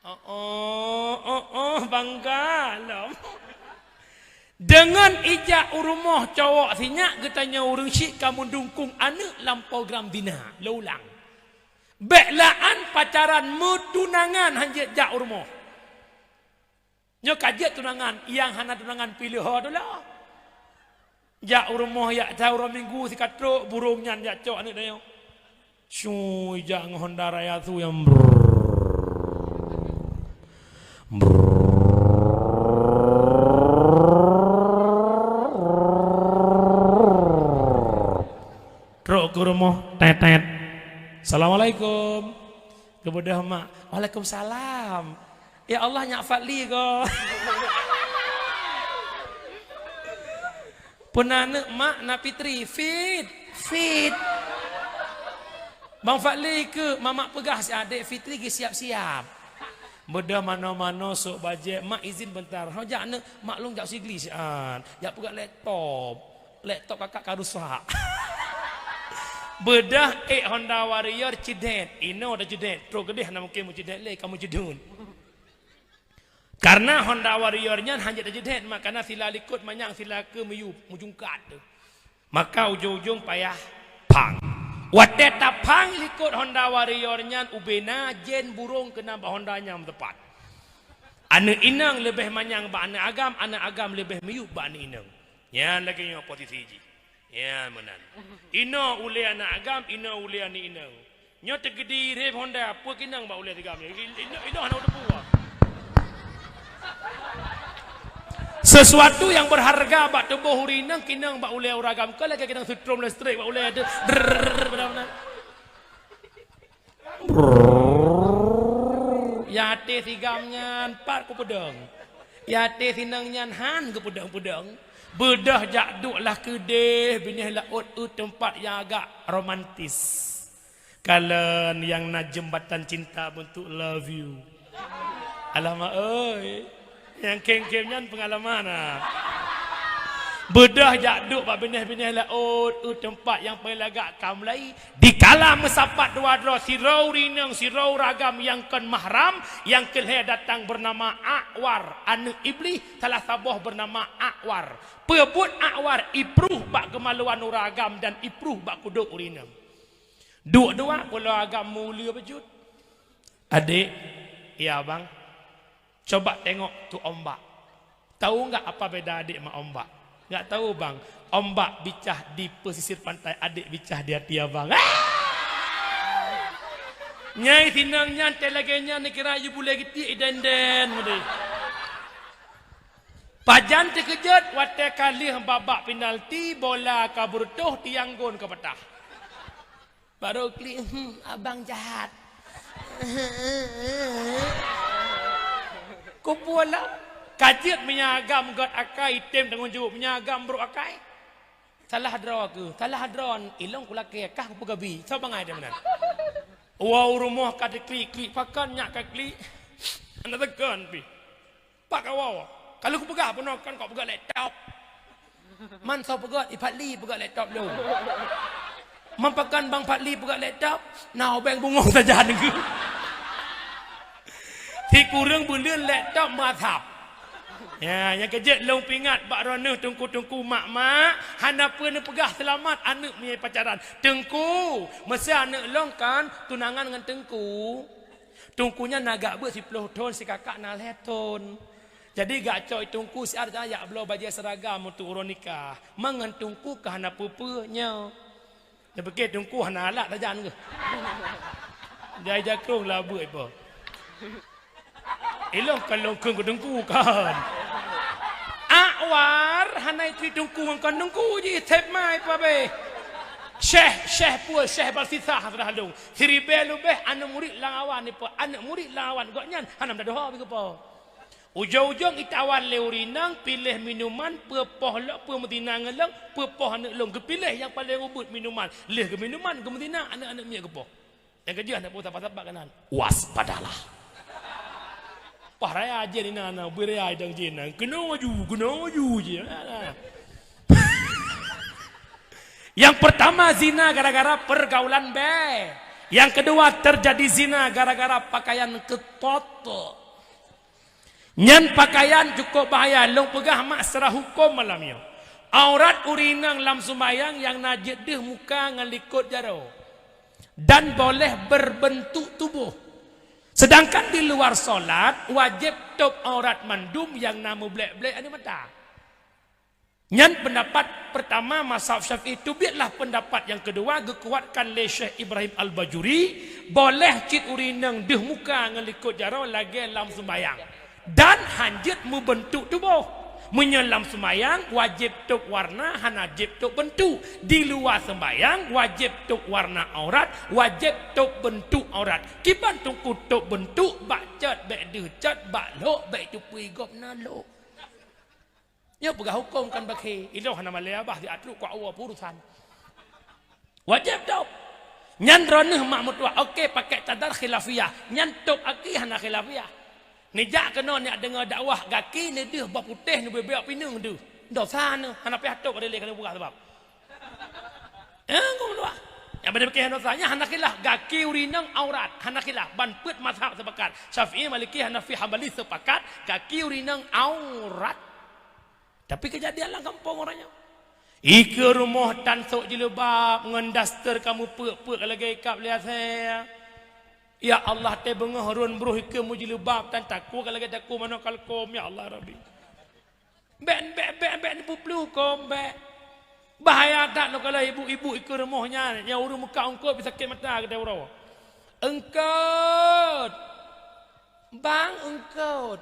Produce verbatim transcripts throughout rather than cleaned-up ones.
Oh, oh, oh, oh, bangga lom. Deungon ijak u rumoh cowok sinyak, geutanyoe ureueng syiek ka meudukung aneuk lam program zina. Lôn ulang. Bék la'an pacaran, meutunangan han jeuet jak u rumoh. Nyoe ka jeuet tunangan, nyang hana tunangan piléh ho dulu. Jak u rumoh, jak uroe Minggu sikatrok, burông nyan jak cok aneuk tanyoe. Syui jak ngon Honda Raya su nyang brrrr. Brrrr. Trok keu rumoh, tet, tet. "Assalamualaikum." Geubeudôh mak, "Waalaikumsalam." "Ya Allah, nyak Fadli ko." "Peue na neuk mak?" "Na Fitri." "Fit, fit." "Bang Fadli keu mamak peugah si adék Fitri geusiap-siap." Beudôh manoe-manoe sôk bajèe, "Mak, izin bentar. Ho jak neuk, mak lôn jak sigli siat. Jak peugah laptop. Laptop kakak ka rusak." Beudôh ék Honda Warrior ceudet. Inoe taceudet. Trok keudéh hana mungken meuceudet lé, ka meuceudeut. Karena Honda Warrior nyan han jeuet taceudet, makana sila likot manyang sila keu miyueb, meujungkat teuh. Maka ujong-ujong payah phang. Watèe taphang likot Honda Warrior nyan, ubena jén burông keunan bak Honda nyan meutepat. Aneuk inong leubeh manyang bak aneuk agam, aneuk agam leubeh miyueb bak aneuk inong. Nyan lagèe nyoe posisi jih. Nyan meunan. Inoe ulèe aneuk agam, inoe ulèe aneuk inong. Nyoe teukeudi rem Honda, peue keunong bak ulèe si agam nyoe. Inoe, inoe hana teupeue. Sesuatu yang berharga bak tuboh ureueng inong, keunong bak ulèe ureueng agam. Kon lagèe keunong setrum listrik bak ulèe teuh. Drrrr, beuna-beuna. Brrrr. Nyang até si agam nyan pat kupeudong. Nyang até si inong nyan han geupeudong-peudong. Beudôh jak duek lah keudéh binéh laôt, eu teumpat nyang agak romantis. Kalon nyang na jeumbatan cinta beuntuk love you. Alamak, oi. Nyang kém-kém nyan peungalaman, ah. Beudôh jak duek bak binéh-binéh laôt, eu teumpat nyang paleng lagak ka mulai. Dikala meusapat dua droe, sidroe ureueng inong, sidroe ureueng agam nyang kon mahram, nyang keulhèe datang beunama Akwar, aneuk Iblih, salah saboh beunama Akwar. Peue buet Akwar? Ipruh bak keumaluan ureueng agam dan ipruh bak kudôk ureueng inong. Duek dua, pulo agam meuuleue beujeuet. "Adék, ya bang, coba tengok tu ombak. Tahu enggak apa beda adék mak ombak?" "Enggak tahu bang, ombak bicah di pesisir pantai, adék bicah di hati abang." Ah! Nyai si inong nyan teuh lagèe nyan neukira yue bulèe geutiek idèn-dèn meudeh. Pajan teukeujot watèe ka lheueh babak penalti, bola ka beureutoh, tiang gon ka patah. Barô klik, "Hmm, abang jahat." Kupeue lom? Ka jeuet meunyo agam göt akai, item tanggông jaweueb, meunyo agam brôk akai. Salah droe keuh, salah droe, ilong kulakèe, kah kupeugabi. Soe bangai teuh meunan? Woe u rumoh ka teuklik-klik, pakon nyak ka klik? Hana teukon pih. Pat kawoe, ka lheueh kupeugah bunoe kan kok peugöt laptop. Man soe peugöt, i Fadli peugöt laptop lôn. Man pakon bang Fadli peugöt laptop, na ubeng bungöng sajan keuh. Sikureueng buleuen laptop meuasap. Ya, nyang keujeuet lôn peuingat bak droeneuh teungku-teungku, mak-mak, hana peue neupeugah seulamat aneuk meunyo pacaran. Teungku, meusé aneuk lôn kan tunangan ngon teungku. Teungku nyan na gak beuet siploh thon, si kakak na lhèe thon. Jadi gak cok teungku siat jak bloe bajèe seragam untuk uroe nikah. Man ngon teungku ka hana peue-peue nyoe. Neupike teungku hana alat sajan keuh. Jai jakrong lah beuet ipo. Ilong kan long kheun keu teungku kan. Akwar hana itri teungku ngon kon teungku jih sep mai pabeh. Syekh, syekh pue, syekh balsisah sudah lông. Siribèe leubeh aneuk murit lam awan ipo, aneuk murit lam awan gobnyan hana meudadoe beugeupeu. Ujong-ujong itawan lé ureueng inong, piléh minuman, peue poh lôn, peue meuzina ngon lôn, peue poh aneuk lôn, geupiléh nyang paleng ubit minuman. Lheueh geuminuman, geumeuzina, aneuk-aneuk miet geupoh. Nyang keujeuet aneuk poh sapat-sapat keunan. Waspadalah. Pah raya jén inan, bui raya idong jén inan. Keunoe ju, keunoe ju jih. Yang pertama zina gara-gara pergaulan bèe. Nyang keudua, teujadi zina gara-gara pakaian keutôt. Nyan pakaian cukup bahaya, lôn peugah mak secara huköm malam nyoe. Aurat ureueng inong lam sumbayang nyang na jeuet deuh muka ngon likot jaroe dan boleh berbentuk tubuh. Sedangkan di luar solat, wajéb tôb aurat mandum nyang na meublek-blek aneuk mata. Nyan peundapat peurtama mazhab Syafi'i. Teubiet lah peundapat nyang keudua geukuatkan lé Syekh Ibrahim Al-Bajuri, boleh cit ureueng inong deuh muka ngon likot jaroe lagèe lam sumbayang dan hanjeuet meubeuntuk tuboh. Meunyoe lam sumbayang, wajéb tôb warna, hana jeuet tôb beuntuk. Di luwa sumbayang, wajéb tôb warna aurat, wajéb tôb beuntuk aurat. Kiban teungku tôb beuntuk, bak cot bèk deuh cot, bak lhok bèk teupeue gob na lhok. Nyoe peugah huköm kan bakhe. Ilôn hana malèe babah, siat trok keu Allah peurusan. Wajéb tôb. Nyan droeneuh mak meutuah. Oke, pakai cadar khilafiyah. Nyan tôb aki hana khilafiyah. Neujak keunoe neujak deungö dakwah, gaki neudeuh bak putéh, neubeubaih pineung deuh. Dosa neuh, hana payah tôb, ada lé keuneuk peugah sabab. Eh, kok meutuah. Nyang pada pikir dosa, nyan hana khilaf. Gaki ureueng inong aurat, hana khilaf. Ban peuet mazhab sepakat. Syafi'i, Maliki, Hanafi, Hambali sepakat, gaki ureueng inong aurat. Tapi keujadian lam gampông uroe nyoe. Ikeue rumoh tan sôk jilbab ngon daster ka meupeuek-peuek lagèe kab lé asèe. Ya Allah, teubeungoh rôn broh ikeue meujilbab tan takue ka lagèe takue manok kalkom, ya Allah Rabbi. Bèk, bèk, bèk, bèk neupeuplôh huköm, bèk. Bahaya that lôn kalon ibu-ibu ikeue rumoh nyan, nyang ureueng muka eungkôt pih sakét mata geutanyoe uroe. Eungkôt! Bang, eungkôt.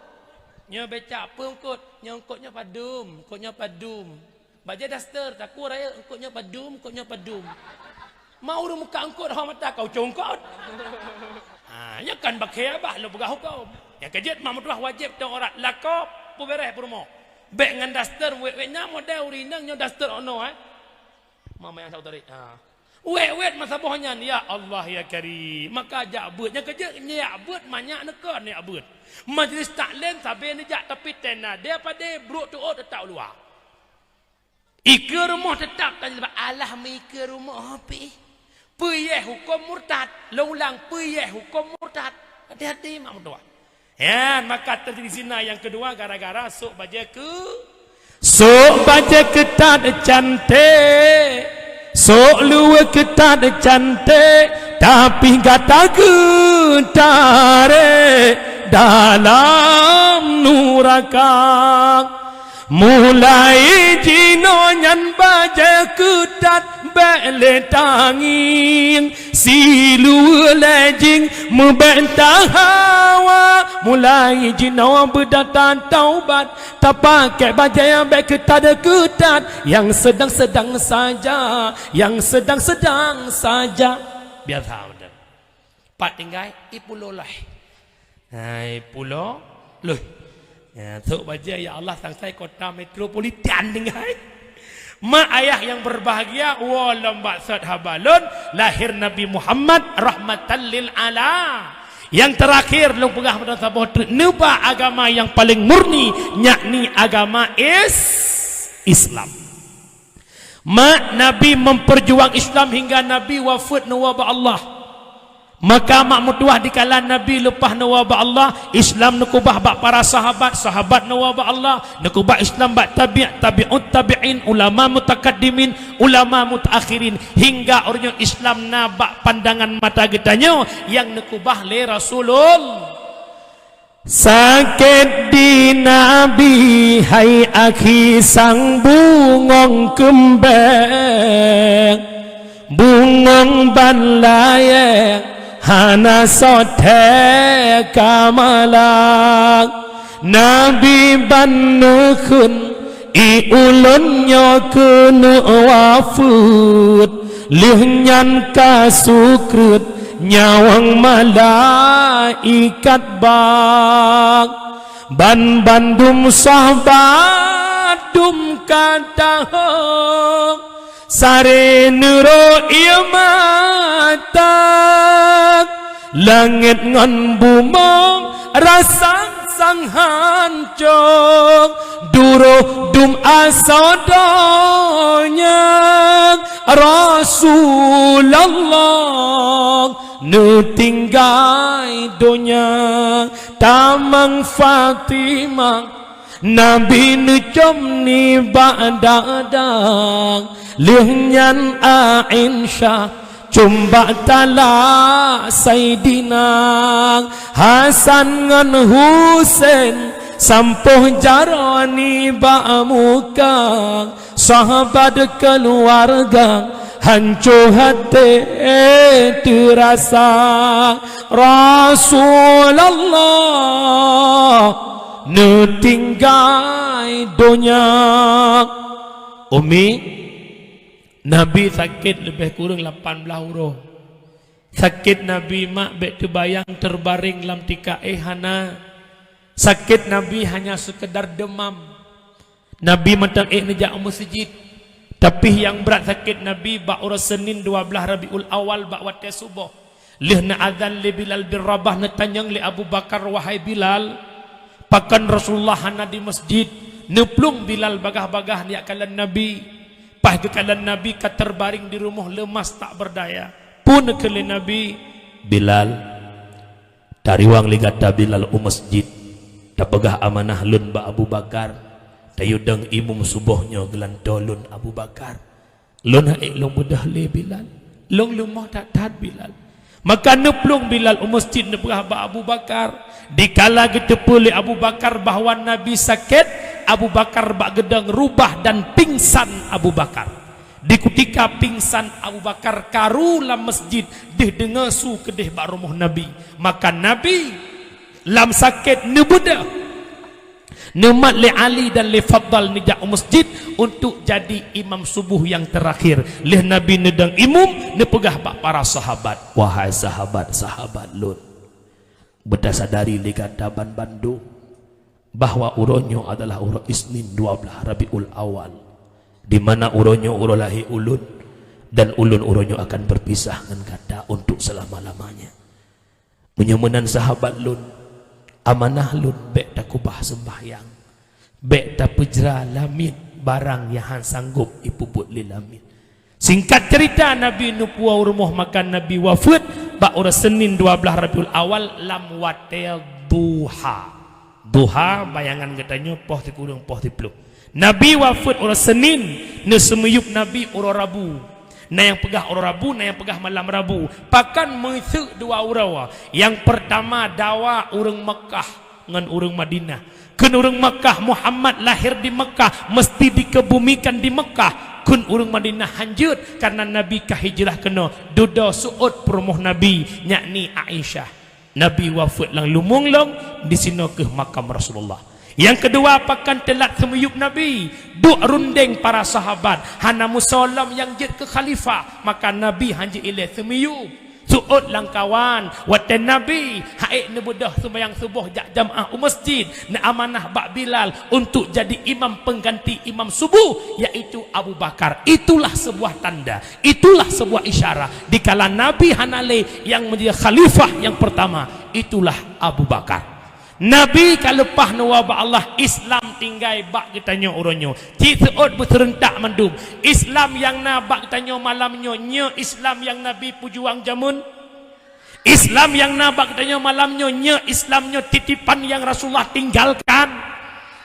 Nyoe becak peue eungkôt? Nyoe eungkôt nyoe padum, eungkôt nyoe padum. Bajèe daster, takue rayeuk, eungkôt nyoe padum, eungkôt nyoe padum. Ma ureueng muka eungkôt, ho mata kau cong eungkôt. Ha, nyoe kan bakhe babah lôn peugah huköm. Nyang keujeuet mak meutuah wajéb tôb aurat, lakoe peubeureh peurumoh. Bèk ngon daster, wèt-wèt nyan model ureueng inong nyoe daster ono, eh. Mama nyang sautari. Ha. Wèt-wèt masa boh nyan, ya Allah, ya Karim. Maka jak beuet. Nyang keujeuet nyak beuet, manyak neukon nyak beuet. Majlis taklim sabe neujak, tapi tena dia padé brok tuôt teutap luwa. Ikeue rumoh teutap tan jilbab. Alah, meuikeue rumoh pih. Peue yeh huköm murtad. Lôn ulang, peue yeh huköm murtad. Hati-hati mak meutuah. Nyan, maka teujadi zina nyang keudua gara-gara sôk bajèe keu-, sôk bajèe keutat cantik, sôk luweue keutat cantik, tapi gata geutarek dalam nuraka. Mulai jinoe nyan bajèe keutat bèk lé tangieng, siluweue lé jieng meubèk tahawa. Mulai jinoe beudata taubat, tapakèk bajèe nyang bèk keutat-keutat, nyang seudang-seudang saja, nyang seudang-seudang saja. Biasa beutôi. Pat tinggai? I Pulo Lheueh. Hai, Pulo Lheueh. Ya, sôk bajèe, ya Allah, sangsai kota metropolitan tinggai. Mak ayah yang berbahagia, woe lom bak sot haba lôn, lahir Nabi Muhammad rahmatan lil ala. Yang terakhir, lôn peugah meunan saboh treuk, neuba agama yang paling murni, yakni agama Is-, Islam. Mak Nabi memperjuang Islam hingga Nabi wafeuet neuwoe bak Allah. Maka mak meutuah dikala Nabi leupah neuwoe bak Allah, Islam neukeubah bak para sahabat, sahabat neuwoe bak Allah, neukeubah Islam bak tabi', tabi'ut tabi'in, ulama mutakaddimin, ulama mutaakhirin, hingga uroe nyoe Islam na bak pandangan mata geutanyoe nyang neukeubah lé Rasulullah. Sakét di Nabi hai akhi sang bungöng keumbeng, bungöng ban layèe hana soe thèe ka malak. Nabi ban neukheun, i ulôn nyoe keuneuk wafeuet, lheueh nyan ka sukreut nyawöng malaikat bak. Ban bandum sahabat dum ka tahong, saré neurok ié mata. Langét ngon bumoe rasa sang hancô, duroh dum asoe donya. Rasulullah, Neutinggai donya tamong Fatimah, Nabi neucom nibak dadang, lheueh nyan Aisyah com bak talak Saidina Hasan ngon Husen, sampôh jaroe nibak muka. Sahabat keuluwarga hanco até teurasa, Rasulullah neutinggai donya. Umi, Nabi sakét leubeh kureueng lapan blaih uroe. Sakét Nabi mak bék teubayang teubareng lam tika, eh, hana. Sakét Nabi hanya seukeudar deumam. Nabi mantong ék neujak u meuseujid. Tapi nyang brat sakét Nabi bak uroe Senin dua blaih Rabiul Awal bak watée suboh. Lheueh neuazan lé Bilal bin Rabah, neutanyong lé Abu Bakar, "Wahai Bilal, pakon Rasulullah hana di meuseujid?" Neuplueng Bilal bagaih-bagaih neujak kalon Nabi. Paih geukalon Nabi ka teubareng di rumoh leumas tak beurdaya. Peue neukheun lé Nabi, "Bilal, tariwang lé gata Bilal u meuseujid, tapeugah amanah lôn bak Abu Bakar, tayue dong imum suboh nyoe geulantoe lôn Abu Bakar." "Lôn han ék lôn beudôh lé Bilal, lôn leumoh that-that Bilal." Maka neuplueng Bilal u meuseujid neupeugah bak Abu Bakar. Dikala geuteupeue lé Abu Bakar bahwa Nabi sakét, Abu Bakar bak geudong rubah dan pingsan Abu Bakar. Di kutika pingsan Abu Bakar karu lam meuseujid, deuh deungoe su keudeh bak rumoh Nabi. Maka Nabi lam sakét neubeudôh, neumat lé Ali dan lé Fadal neujak u meuseujid untuk jadi imam suboh nyang teurakhir. Lheueh Nabi neudong imum, neupeugah bak para sahabat, "Wahai sahabat-sahabat lôn, beutasadari lé gata banmandum bahwa uroe nyoe adalah uroe Isnin dua blaih Rabiul Awal, di mana uroe nyoe uroe lahé ulôn, dan ulôn uroe nyoe akan beupisah ngon gata untuk seulama-lamanya. Meunyoe meunan sahabat lôn, amanah lôn bék takeubah seumbahyang, bék tapeujra lamiet barang nyang han sanggôp jipeubuet lé lamiet." Singkat ceurita, Nabi neupuwoe rumoh makan, Nabi wafeuet bak uroe Senin dua blaih Rabiul Awal lam watée duha. Duha, bayangan geutanyoe poh sikureueng poh siplôh. Nabi wafeuet uroe Senin, neuseumiyueb Nabi uroe Rabu. Na nyang peugah uroe Rabu, na nyang peugah malam Rabu. Pakon meuseuk dua uroe? Nyang peurtama, dawa ureuëng Meukah ngon ureuëng Madinah. Kheun ureuëng Meukah, Muhammad lahé di Meukah, meusti dikeubumikan di Meukah. Kheun ureuëng Madinah, hanjeuet, kareuna Nabi ka hijrah keunoe. Dudoe seuôt peurumoh Nabi, yakni Aisyah. Nabi wafeuet lam lumueng lom, disinoe kheueh makam Rasulullah. Nyang keudua, pakon teulat seumiyueb Nabi, duek rundeng para sahabat, hana meusoe lom nyang jeuet keu khalifah, maka Nabi hanjeuet ilée seumiyueb. Seuôt lamkawan, watée Nabi han ék neubeudôh seumayang suboh jak jamaah u meuseujid, neuamanah bak Bilal untuk jadi imam pengganti imam suboh, yaitu Abu Bakar. Itulah sebuah tanda, itulah sebuah isyarat. Dikala Nabi hana lé, nyang menjadi khalifah nyang pertama, itulah Abu Bakar. Nabi ka leupah neuwoe bak Allah, Islam tinggai bak geutanyoe uroe nyoe. Cit seuôt beuseureuntak mandum. Islam nyang na bak geutanyoe malam nyoe, nyoe Islam nyang Nabi peujuang jameun? Islam nyang na bak geutanyoe malam nyoe, nyoe Islam nyoe titipan nyang Rasulullah tinggalkan?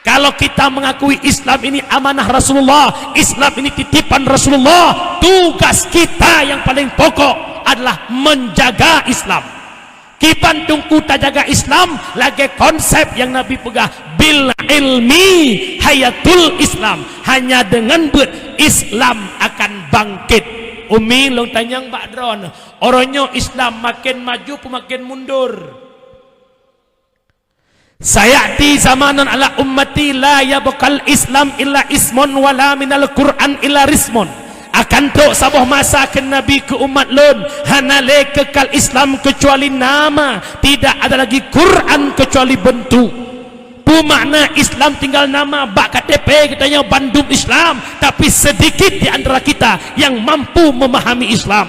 Kalau kita mengakui Islam ini amanah Rasulullah, Islam ini titipan Rasulullah, tugas kita yang paling pokok adalah menjaga Islam. Kiban teungku tajaga Islam, lagée konsep nyang Nabi peugah, "Bil ilmi hayatul Islam." Hanya dengan beuet Islam akan bangkit. Umi, lôn tanyong bak droeneuh, uroe nyoe Islam maken maju peu maken mundur? "Sayati zamanun ala ummati la yabqal Islam illa ismun wala minal Qur'an illa rismun." Akan trok saboh masa, kheun Nabi, keu umat lôn, hana lé keukal Islam keucuali nama, tidak ada lagi Qur'an keucuali beuntuk. Peue makna Islam tinggal nama? Bak K T P geutanyoe bandum Islam, tapi sedikit di antara kita yang mampu memahami Islam.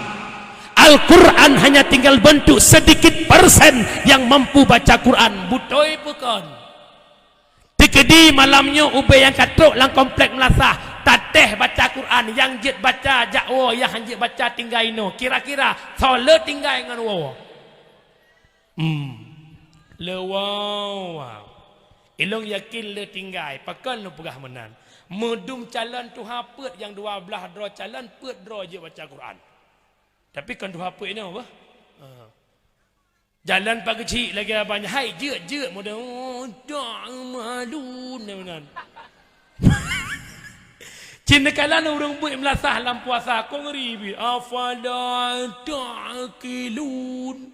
Al-Quran hanya tinggal beuntuk, sedikit persen yang mampu baca Quran. Beutôi peu kon? Teukeudi malam nyoe ubé nyang ka trok lam komplek meulasah, tatéh baca Quran, nyang jeuet baca jak woe, nyang han jeuet baca tinggai inoe. Kira-kira soe le tinggai ngon woe? Hmm. Leuwau. Ilong yakin le tinggai, pakon lôn peugah meunan. Meudum calon tuha peuet nyang dua blaih droe calon peuet droe jeuet baca Quran. Tapi kon tuha peuet nyoe beuh. Ha. Jalan pageuchik lagi abang hai jeuet-jeuet model, "Oh, tak malu," meunan. Cit neukalon ureuëng buet meulasah lam puasa, kong ri bi, "Afala ta'qilun?"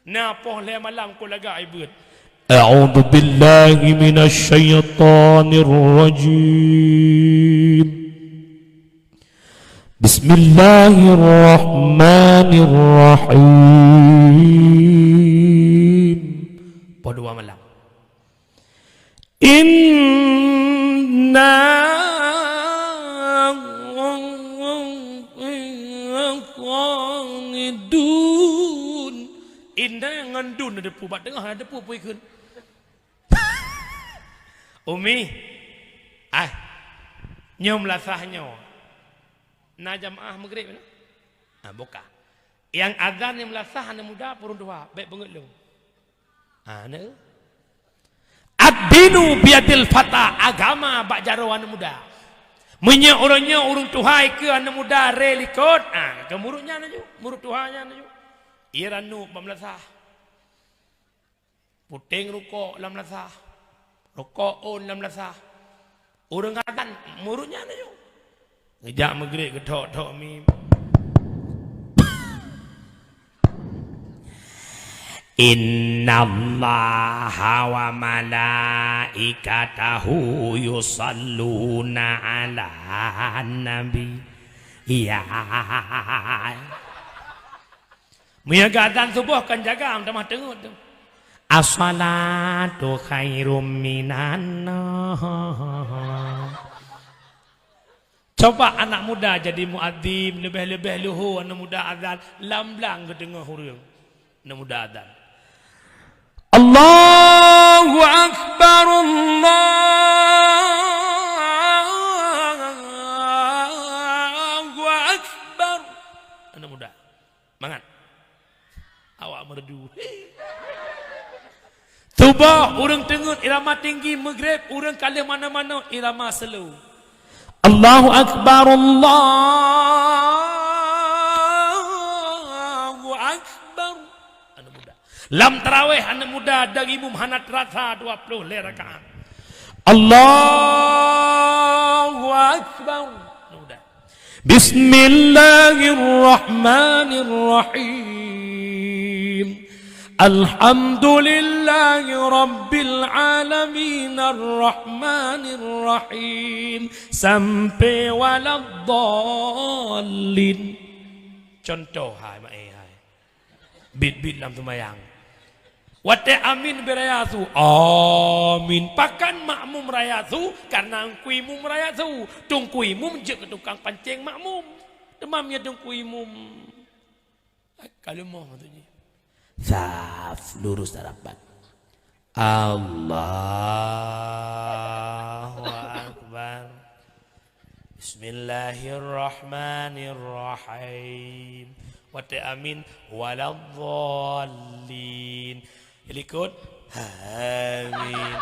Na poh lhée malam kong lagak ai beuet. A'udzubillahi minasyaitonirrajim. Bismillahirrahmanirrahim. Poh dua malam. Inna qanidun. Inna ngon dun na depu, bak teungoh na depu pui kheun. Umi, ai, nyoe meulasah nyoe. Na jamaah Maghrib nyoe? Ah, buka. Nyang azan nyang meulasah aneuk muda peuruntôha, bék beungeut lôn. Ah, na. Ad-dinu biyadil fata, agama bak jaroe aneuk muda. Meunyoe ureuëng nyoe ureuëng tuha ikeue aneuk muda ré likot, ah, keu murit nyan laju, murit tuha nyan laju. Ie ranup bak meulasah. Puténg rukok lam lasah. Rukok ôn lam lasah. Ureuëng azan murit nyan laju. Geujak Maghrib geuthok-thok mi. Innallaha wa malaikatahu yusalluna 'alan nabi. Ya. Meunyoe geuazan suboh kan jaga, meutamah teungeut tu. As-salatu khairum minan naum. Coba anak muda jadi muadzin, leubeh-leubeh luho anak muda azan, lam blang geudeungoe ureuëng. Anak muda azan. Allahu Akbar, Allahu Akbar. Anak muda. Mangat. Awak merdu. Suboh ureuëng teungeut irama tinggi, Maghrib ureuëng ka lheueh manoe-manoe irama slow. Allahu Akbar, Allahu Akbar. Aneuk muda. Lam tarawih aneuk muda dan imum hana teurasa dua ploh lhée rakaat. Allahu Akbar. Aneuk muda. Bismillahirrahmanirrahim. Alhamdulillahi rabbil alamin, arrahmanirrahim, sampai waladdallin. Contoh hai, mak, eh, hai. Bit-bit lam seumayang. Watée amin beuraya su, amin. Pakon makmum raya su, karena teungku imum raya su. Teungku imum jeuet keu tukang pancéng makmum. Teuma meunyoe teungku imum ka leumoh maksud jih. Saf, lurus dan rapat. Allahu Akbar. Bismillahirrahmanirrahim. Watée amin, waladdallin. Likot, amin.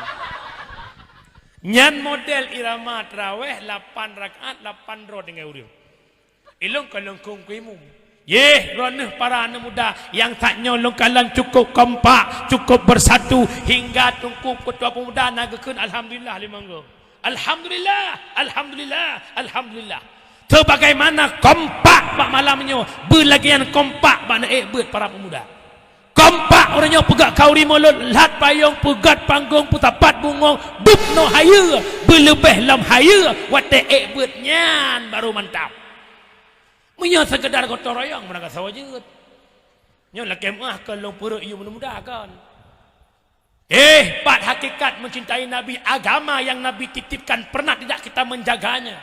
Nyan model irama tarawih lapan rakaat, lapan droe tinggai ureuëng. Ilong ka lôn kheun keu imum. Yeh, droeneuh para aneuk muda nyang that nyoe lôn kalon cukup kompak, cukup bersatu, hingga Teungku Ketua Pemuda na geukheun alhamdulillah limong go. Alhamdulillah, alhamdulillah, alhamdulillah. Sebagaimana kompak bak malam nyoe, beulagée nyan kompak bak neuék beuet para pemuda. Kompak ureuëng nyoe peugah khanduri mulod, lhat payong, peugét panggong, peusapat bungong, beuet noe hayeue, beuleubeh lom hayeue, watée ék beuet nyan baru mantap. Meunyoe seukeudar gotong royong, meunan ka sawa jeuet. Nyoe lakée meuáh keu lôn peureuek yue muda-muda kon. Eh, pat hakikat mencintai Nabi, agama yang Nabi titipkan pernah tidak kita menjaganya?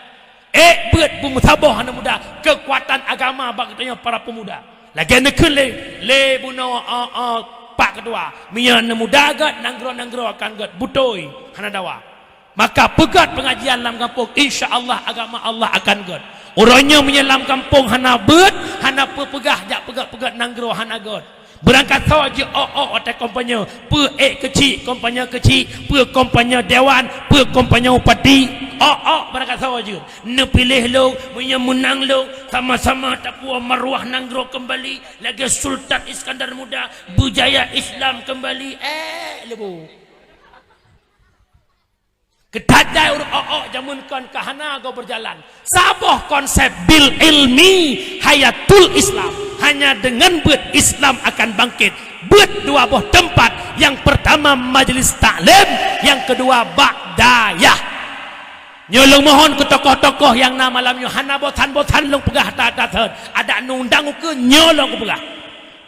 Ék beuet beumeusaboh aneuk muda, keukuatan agama bak geutanyoe para pemuda. Lagée neukheun lé, lé bunoe, a, a, Pak Ketua, meunyoe aneuk muda gét, nanggroe-nanggroe akan gét, beutôi, hana dawa. Maka peugét pengajian lam gampông, insya Allah agama Allah akan gét. Uroe nyoe meunyoe lam gampông hana beuet, hana peupeugah jak peugét-peugét nanggroe hana gét. Beurangkasoe jeuet ôk-ôk watée kampanye, peue ék keuchik kampanye keuchik, peue kampanye dewan, peue kampanye bupati, ôk-ôk beurangkasoe jeuet. Neupiléh lôn, meunyoe meunang lôn, sama-sama tapuwoe maruah nanggroe keumbali lagée Sultan Iskandar Muda, beujaya Islam keumbali. Ék leubu. Keutajai ureuëng ôk-ôk jameun kon ka hana goe beujalan. Saboh konsep bil ilmi hayatul Islam. Hanya deungon beuet Islam akan bangkét. Beuet dua boh teumpat. Nyang peurtama majlis taklim, nyang keudua bak dayah. Nyoe lôn mohon keu tokoh-tokoh nyang na malam nyoe, hana bosan-bosan lôn peugah that-that thon. Adak neundang ukeue nyoe lôn kupeugah.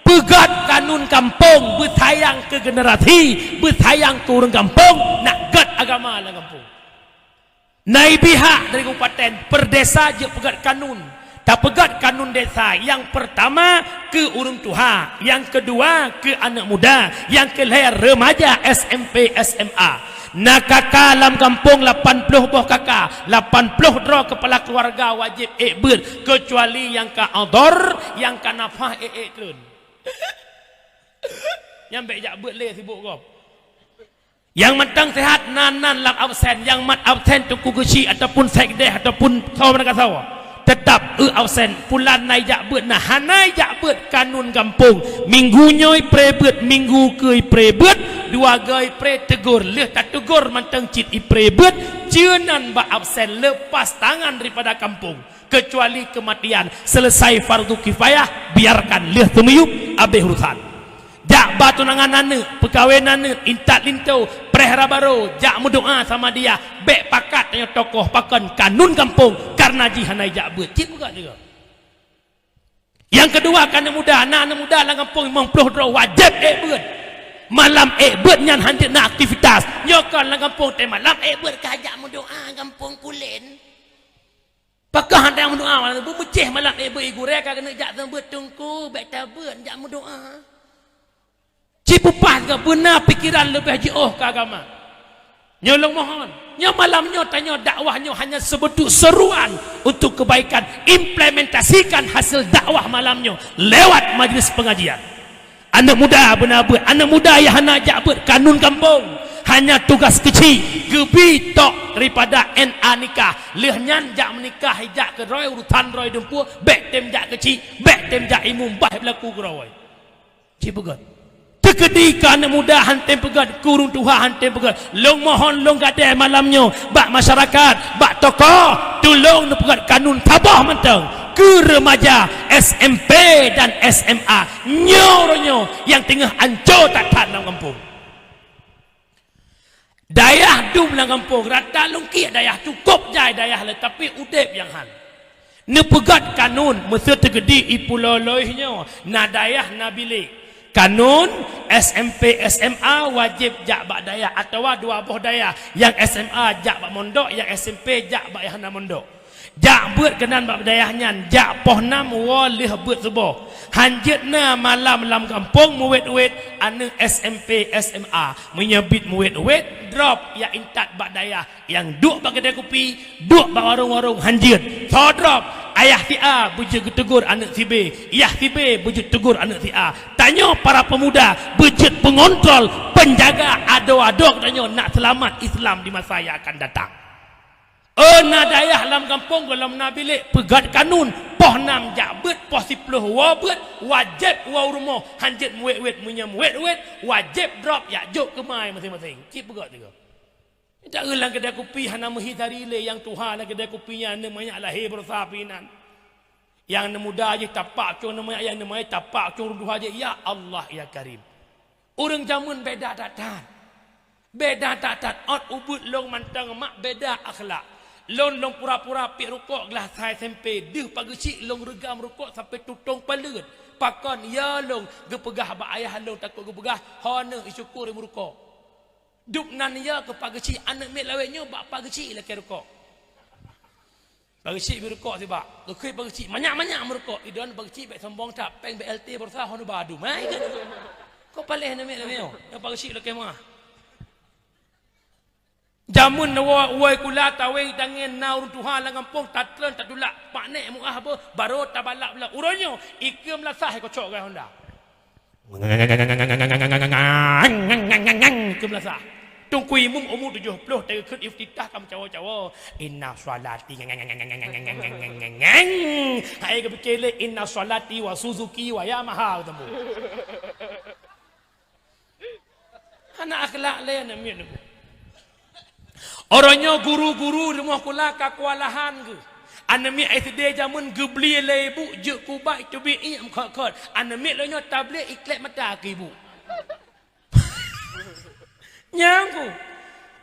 Peugét kanun gampông, beusayang keu generasi, beusayang keu ureuëng gampông, nak gét agama lam gampông. Naibi hak dari kabupaten, per desa jeuet peugét kanun. Tapeugét kanun desa, nyang peurtama keu ureuëng tuha, nyang keudua keu aneuëk muda, nyang keulhée remaja S M P, S M A. Na K K lam gampông lapan ploh boh K K, lapan ploh droe keupala keuluwarga wajéb ék beuet, keucuali nyang ka udhur, nyang ka nafah ék-ék treun. Nyan bék jak beuet lé sibuk gob. Nyang mantong sehat nan-nan lam absen, nyang mat absen teungku geuchik ataupun sekdes ataupun soe meunan gasoe. Teutap eu absen, pulan na ijak beuet na hana ijak beuet kanun gampông. Minggu nyoe ipré beuet, minggu keu ipré beuet, dua goe ipré teugor, lheueh tateugor mantong cit ipré beuet, ceunan bak absen leupas tangan daripada gampông. Keucuali keumatian, selesai fardu kifayah, biarkan lheueh teumiyueb, abéh urusan. Jak ba tunangan aneuëk, peukawen aneuëk, intat linto, preh rabaro, jak meudoá sama dia, bék pakat tanyoe tokoh pakon kanun gampông, kareuna jih hana ijak beuet. Cit peugah lé. Nyang keudua keu aneuëk muda, na aneuëk muda lam gampông limong ploh droe wajéb ék beuet. Malam ék beuet nyan hanjeuet na aktivitas. Nyoe kon lam gampông teuh malam ék beuet ka jak meudoá gampông pulen. Pakon hana meudoa malam nyoe, beumeucéh malam ék beuet gurée ka keuneuk jak seumeubeuet teungku, bék tabeuet jak meudoa. Cit peue paih geuh beuna pikeran leubeh jiôh keu agama. Nyoe lôn mohon, nyoe malam nyoe tanyoe dakwah nyoe hanya seubeutuk seruan untuk kebaikan, implementasikan hasil dakwah malam nyoe lewat majlis pengajian. Aneuëk muda beuna beuet, aneuëk muda nyang hana jak beuet kanun gampông. Hanya tugas keuchik geubi tok daripada N A nikah. Lheueh nyan jak meunikah, ijak keudroe urusan droe dumpeue, bék tem jak keuchik, bék tem jak imum, bah beulaku keudroe. Cit peugét. Teukeudi keu aneuëk muda han tem peugét, keu ureuëng tuha han tem peugét. Lôn mohon lôn gadée malam nyoe bak masyarakat, bak tokoh, tulông neupeugét kanun saboh mantong keu remaja S M P dan S M A. Nyoe uroe nyoe nyang teungoh anco that-that lam gampông. Dayah dum lam gampông, rata lungkiek dayah, cukôp jai dayah le, tapi udeb nyang han. Neupeugét kanun, meuseu teukeudi i Pulo Loih nyoe, na dayah na bilék. Kanun, S M P S M A wajéb jak bak dayah, atawa dua boh dayah, nyang S M A jak bak mondok, nyang S M P jak bak nyang hana mondok. Jak beuet keunan bak dayah nyan, jak poh nam woe lheueh beuet suboh. Hanjeuet na malam lam gampông meuwét-wét aneuëk S M P S M A. Meunyoe bit meuwét-wét, drop jak intat bak dayah. Nyang duek bak keudée kupi, duek bak warong-warong hanjeuet. Soe drop, ayah si A beujeuet geuteugor aneuëk si B, yah si B beujeuet teugor aneuëk si A. Tanyoe para peumuda beujeuet peungontrol, peunjaga adoe-adoe tanyoe nak seulamat Islam di masa nyang akan datang. Oh, na dayah lam gampông gohlom na bilék peugét kanun, poh nam jak beuet, poh siplôh woe beuet, wajéb woe u rumoh, hanjeuet meuwét-wét, meunyoe meuwét-wét, wajéb drop jak jok keumai maséng-maséng. Cit peugét tiga. Dak lam keudée kupi hana meuhidari lé nyang tuha lam keudée kupi nyan, aneuk manyak lahé barosa pih nan. Nyang aneuk muda jih tapak cong aneuk manyak, nyang aneuk manyak tapak cong ureuëng tuha jih, ya Allah, ya Karim. Ureuëng jameun beda that-that. Beda that-that, ôt ubeuet lôn mantong mak beda akhlak. Lôn, lôn pura-pura piep rukok glah sa S M P, deuh pageuchik lôn reugam rukok sampoe tutong paleuet. Pakon, ya lôn geupeugah bak ayah lôn takot geupeugah, "Ho neuh, isyukur imeurukok." Dub nan ya keu pageuchik, aneuk miet lawét nyoe bak pageuchik lakée rukok. Pageuchik bi rukok sibak, geukheun pageuchik manyak-manyak meurukok. Idon pageuchik bék sombong that, péng B L T barosa hon uba adu. Mai keu. Kok paléh aneuk miet lawét nyoe, nyang pageuchik lakée meuah. Jameun na woe, woe kula taweng tangen na ureuëng tuha lam gampông tatreun tatulak paknek meuah beuh, barô tabalak-balak. Uroe nyoe, ikeue meulasah kocok gai honda. Keu meulasah. Teungku imum umu tujoh ploh teukheun iftitah ka meucawo-cawo. Inna sholati. Hai geupike lé inna sholati wa Suzuki wa Yamaha teumbu. Hana akhlak lé aneuk miet nyoe. Uroe nyoe guru-guru rumoh sikula ka keuwalahan geuh. Aneuk miet S D jameun geubli lé ibu jeuet keu ubat iteubiet iék meukhot-khot. Aneuk miet lôn nyoe tablet ikleb mata keu ibu. Nyang ku.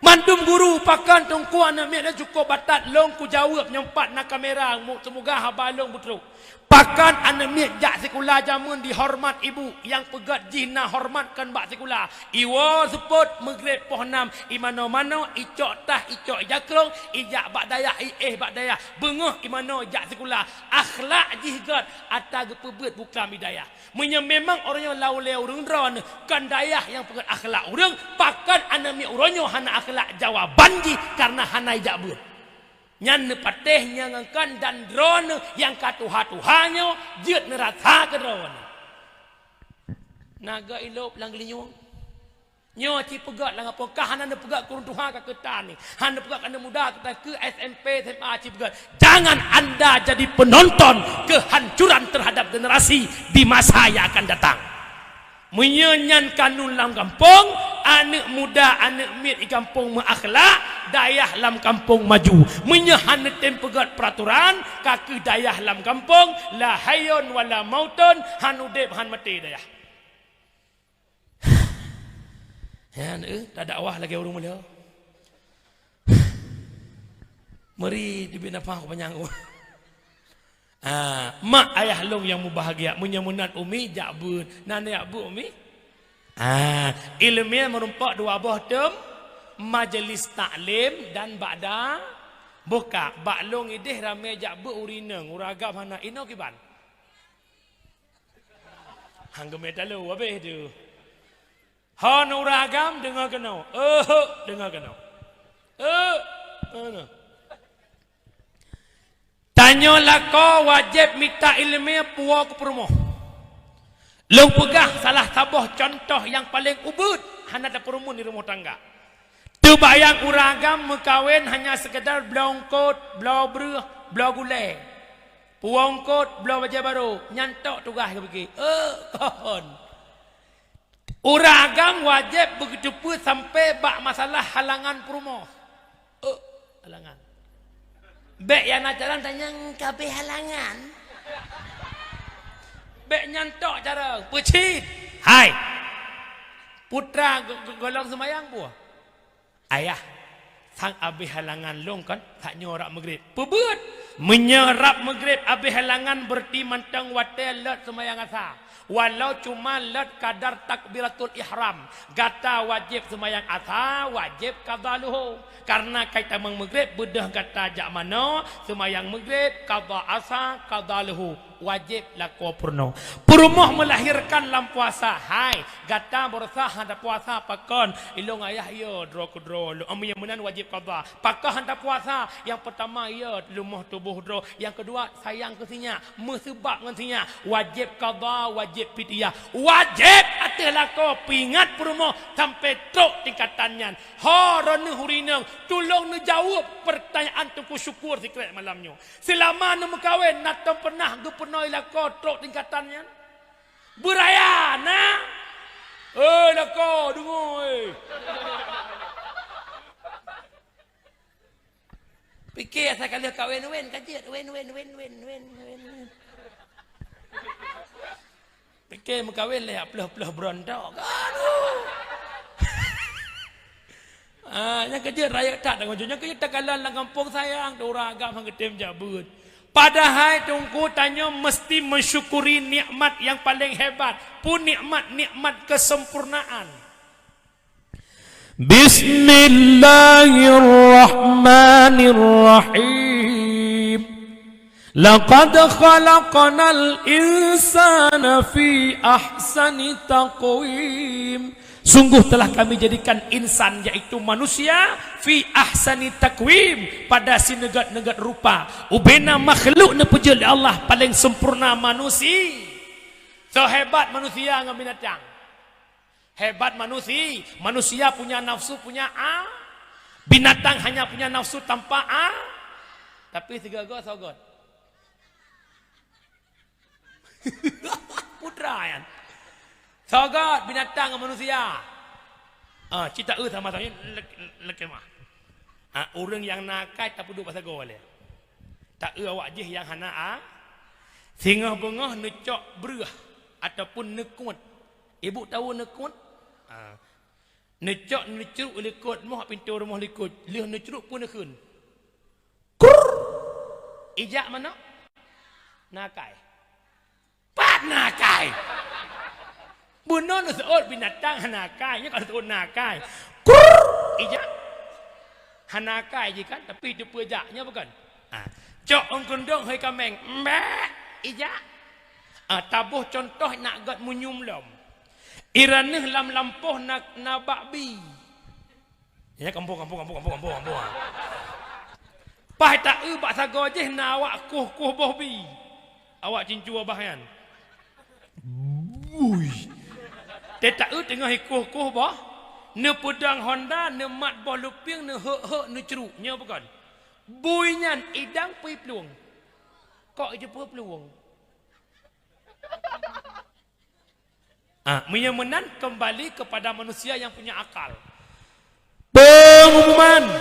Mandum guru pakon teungku aneuk miet lôn cukôp batat lôn kujaweueb nyoe pat na kamera mu-, semoga haba lôn beutrok. Pakon aneuk miet jak sikula jameun dihoreumat ibu, nyang peugét jih na horeumat kon bak sikula. Iwoe seupôt meugreb poh nam, imanoe-manoe, icok tah, icok jakrong, ijak bak dayah, iéh bak dayah. Beungoh imanoe jak sikula, akhlak jih gét ata geupeubeuet buklam i dayah. Meunyoe memang uroe nyoe lam ulée ureuëng droeneuh, kon dayah nyang peugét akhlak ureuëng, pakon aneuk miet uroe nyoe hana akhlak jawaban jih kareuna hana ijak beuet. Nyan neupatéh nyang ngon kon dan droeneuh nyang ka tuha-tuha nyoe jeuet neurasa keu droeneuh. Naga ilop lam geulinyueng. Nyoe ci peugét lam gampông ka hana neupeugét keu ureuëng tuha ka keutan ni. Hana neupeugét keu aneuk muda keutan keu S M P, S M A ci peugét. Jangan anda jadi penonton kehancuran terhadap generasi di masa yang akan datang. Meunyoe nyan kanun lam gampông, aneuk muda, aneuk miet di gampông meuakhlak, dayah lam gampông maju. Meunyoe hana tem peugét peraturan, ka keuh dayah lam gampông, la hayyun wala mautun, han udeb, han maté dayah. Nyan, eh, tadakwah lagée ureuëng meuleueh. Meuri teubiet nafah kupanyang. Ah, mak ayah lôn nyang mubahgia, meunyoe meunan umi jak beuet, na neujak beuet umi? Ah, ileumèe meurumpok dua boh tem, majelis taklim dan ba'da buka. Bak lôn ideh ramé jak beuet ureuëng inong, ureuëng agam hana, inoe kiban. Han geumé talo habéh tu. Hon ureuëng agam deungoe keunoe. Ehok, deungoe keunoe. Eh, mana? Tanyoe lakoe wajéb mita ileumèe puwoe keu peurumoh. Lôn peugah salah saboh cuntoh nyang paleng ubit hana tapeurumun di rumoh tangga. Teubayang ureuëng agam meukawen hanya seukeudar bloe eungkôt, bloe breueh, bloe gulée. Puwoe eungkôt, bloe bajée barô, nyan tok tugaih geupike. Eh, kon. Ureuëng agam wajéb beugeuteupeue sampoe bak masalah halangan peurumoh. Eh, halangan. Bék nyang na calon tanyong ka abéh halangan. Bék nyan tok cara peucit. Hai. Putra go-, go-, golom seumayang buah. Ayah, sang abéh halangan lôn kon, sak nyoe rab meugreb. Peubeuet, meunyoe rab meugreb abéh halangan, beureuti mantong watée lôt seumayang asa. Walau cuma lôt kadar takbiratul ihram, gata wajéb seumayang asa, wajéb qadha luhur. Kareuna ka itamong meugreb, beudôh gata jak manoe, seumayang meugreb, qadha asa, qadha luhur. Wajéb lakoe peurunoe. Peurumoh meulahirkan lam puasa. Hai, gata beurasa hana puasa pakon? Ilong ayah iya droe keudroe lom. Meunyoe meunan wajéb qadha. Pakon hana puasa? Nyang peutama iya leumoh tuboh droe. Nyang keudua sayang keu sinyak, meuseubab ngon sinyak. Wajéb qadha, wajéb fidyah. Wajéb ateueh lakoe peuingat peurumoh sampoe trok tingkatan nyan. Ho droeneuh ureuëng inong, tulông neujaweueb peurtanyaan Teungku Syukur sikrek malam nyoe. Seulama neumeukawen, na tom peunah geupeunoh lakoe trok tingkatan nyan? Beuraya na? Eh, lakoe, deungoe, eh. Pike asai ka lheueh kawen, wen ka jeuet, wen, wen, wen. Pike meukawen lé jak ploh-ploh beurontok. Aduh. Ah, nyang keujeuet rayeuk that deungon nyoe, nyang keujeuet takalon lam gampông sayang, tu ureuëng agam han geutem jak beuet. Padahai Teungku, tanyoe meusti meusyukuri nikmat nyang paleng hebat. Peue nikmat? Nikmat keuseumpurnaan. Bismillahirrahmanirrahim. Laqad khalaqnal insana fi ahsani taqwim. Sungguh telah Kami jadikan insan, yaitu manusia, fi ahsani taqwim, pada sineugét-neugét rupa. Ubena makhluk neupeujeuet lé Allah paleng sempurna manusia. Soe hebat manusia ngon binatang? Hebat manusi-, manusia punya nafsu, punya a-, binatang hanya punya nafsu tanpa a-, tapi sigoe-goe soe göt? Putra nyan. Soe göt binatang ngon manusia? Ah, cit taeu sama-sama nyoe lek-, lekemah. Ah, ureuëng nyang na akai tapeuduek bak sagoe lé. Taeu awak jih nyang hana a-, singoh beungoh neucok breueh ataupun neukot. Ibu tahu neukot? Ah. Neucok neucruk likot moh pintoe rumoh likot. Lheueh neucruk peue neukheun? Krrrr. Ijak manok? Na akai. Pat na akai? Bunoe neuseuôt binatang hana akai, nyoe ka neuseuôt na akai. Krrrr. Ijak? Hana akai jih kan, tapi teupeue jak, nyoe bukan? Ha. Cok ôn keundong hôi kaméng, mbek, ijak? Ha, taboh contoh nak göt munyum lom. Iraneuk lam lampôh na, na bak bi. Ya, kampung, kampung, kampung, kampung, kampung, kampung. Paih taeu bak sagoe jih na awak kuh-kuh boh bi. Awak cincu abah nyan. Bui. Teuh taeu teungoh ikuh-kuh boh, neupeudong honda, neumat boh lupieng, neuhek-hek, neucruk. Nyoe bukon. Bui nyan idang peue plueng. Kok jipeu plueng? Ah, meunyoe meunan, kembali kepada manusia yang punya akal. Pengumuman.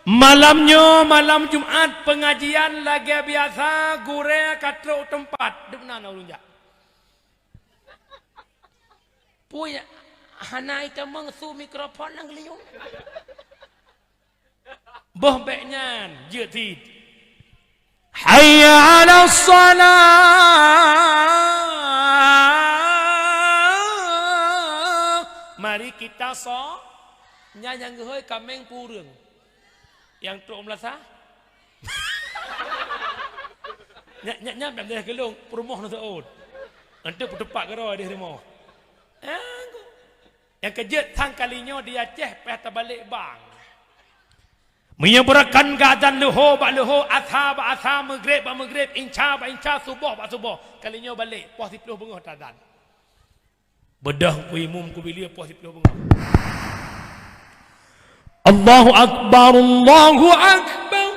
Malam nyoe, malam Jumat, pengajian lagée biasa, gurée ka trok teumpat. Dum na ureuëng jak. Pui hana itamong su mikrofon nang geliung. Boh bék nyan, jeuet cit. Hayya 'alas shalah. Mari kita so-, nyan nyang geuhôi kaméng pureueng. Nyang trok meulasa? Nyak, nyak, nyak, nyak, nyak, gelung, peurumoh nuseuôt. Enteuk peutupak keudroe di rumoh. Eh, Nyang keujeuet sang kali nyoe di Aceh payah tabalek bang. Meunyoe beurakan geuazan leuho bak leuho, asa bak asa, meugreb bak meugreb, insya bak insya, suboh bak suboh. Kali nyoe balek, poh siploh beungoh tazan. Beudôh ku imum ku bilia poh siploh beungoh. Allahu Akbar, Allahu Akbar.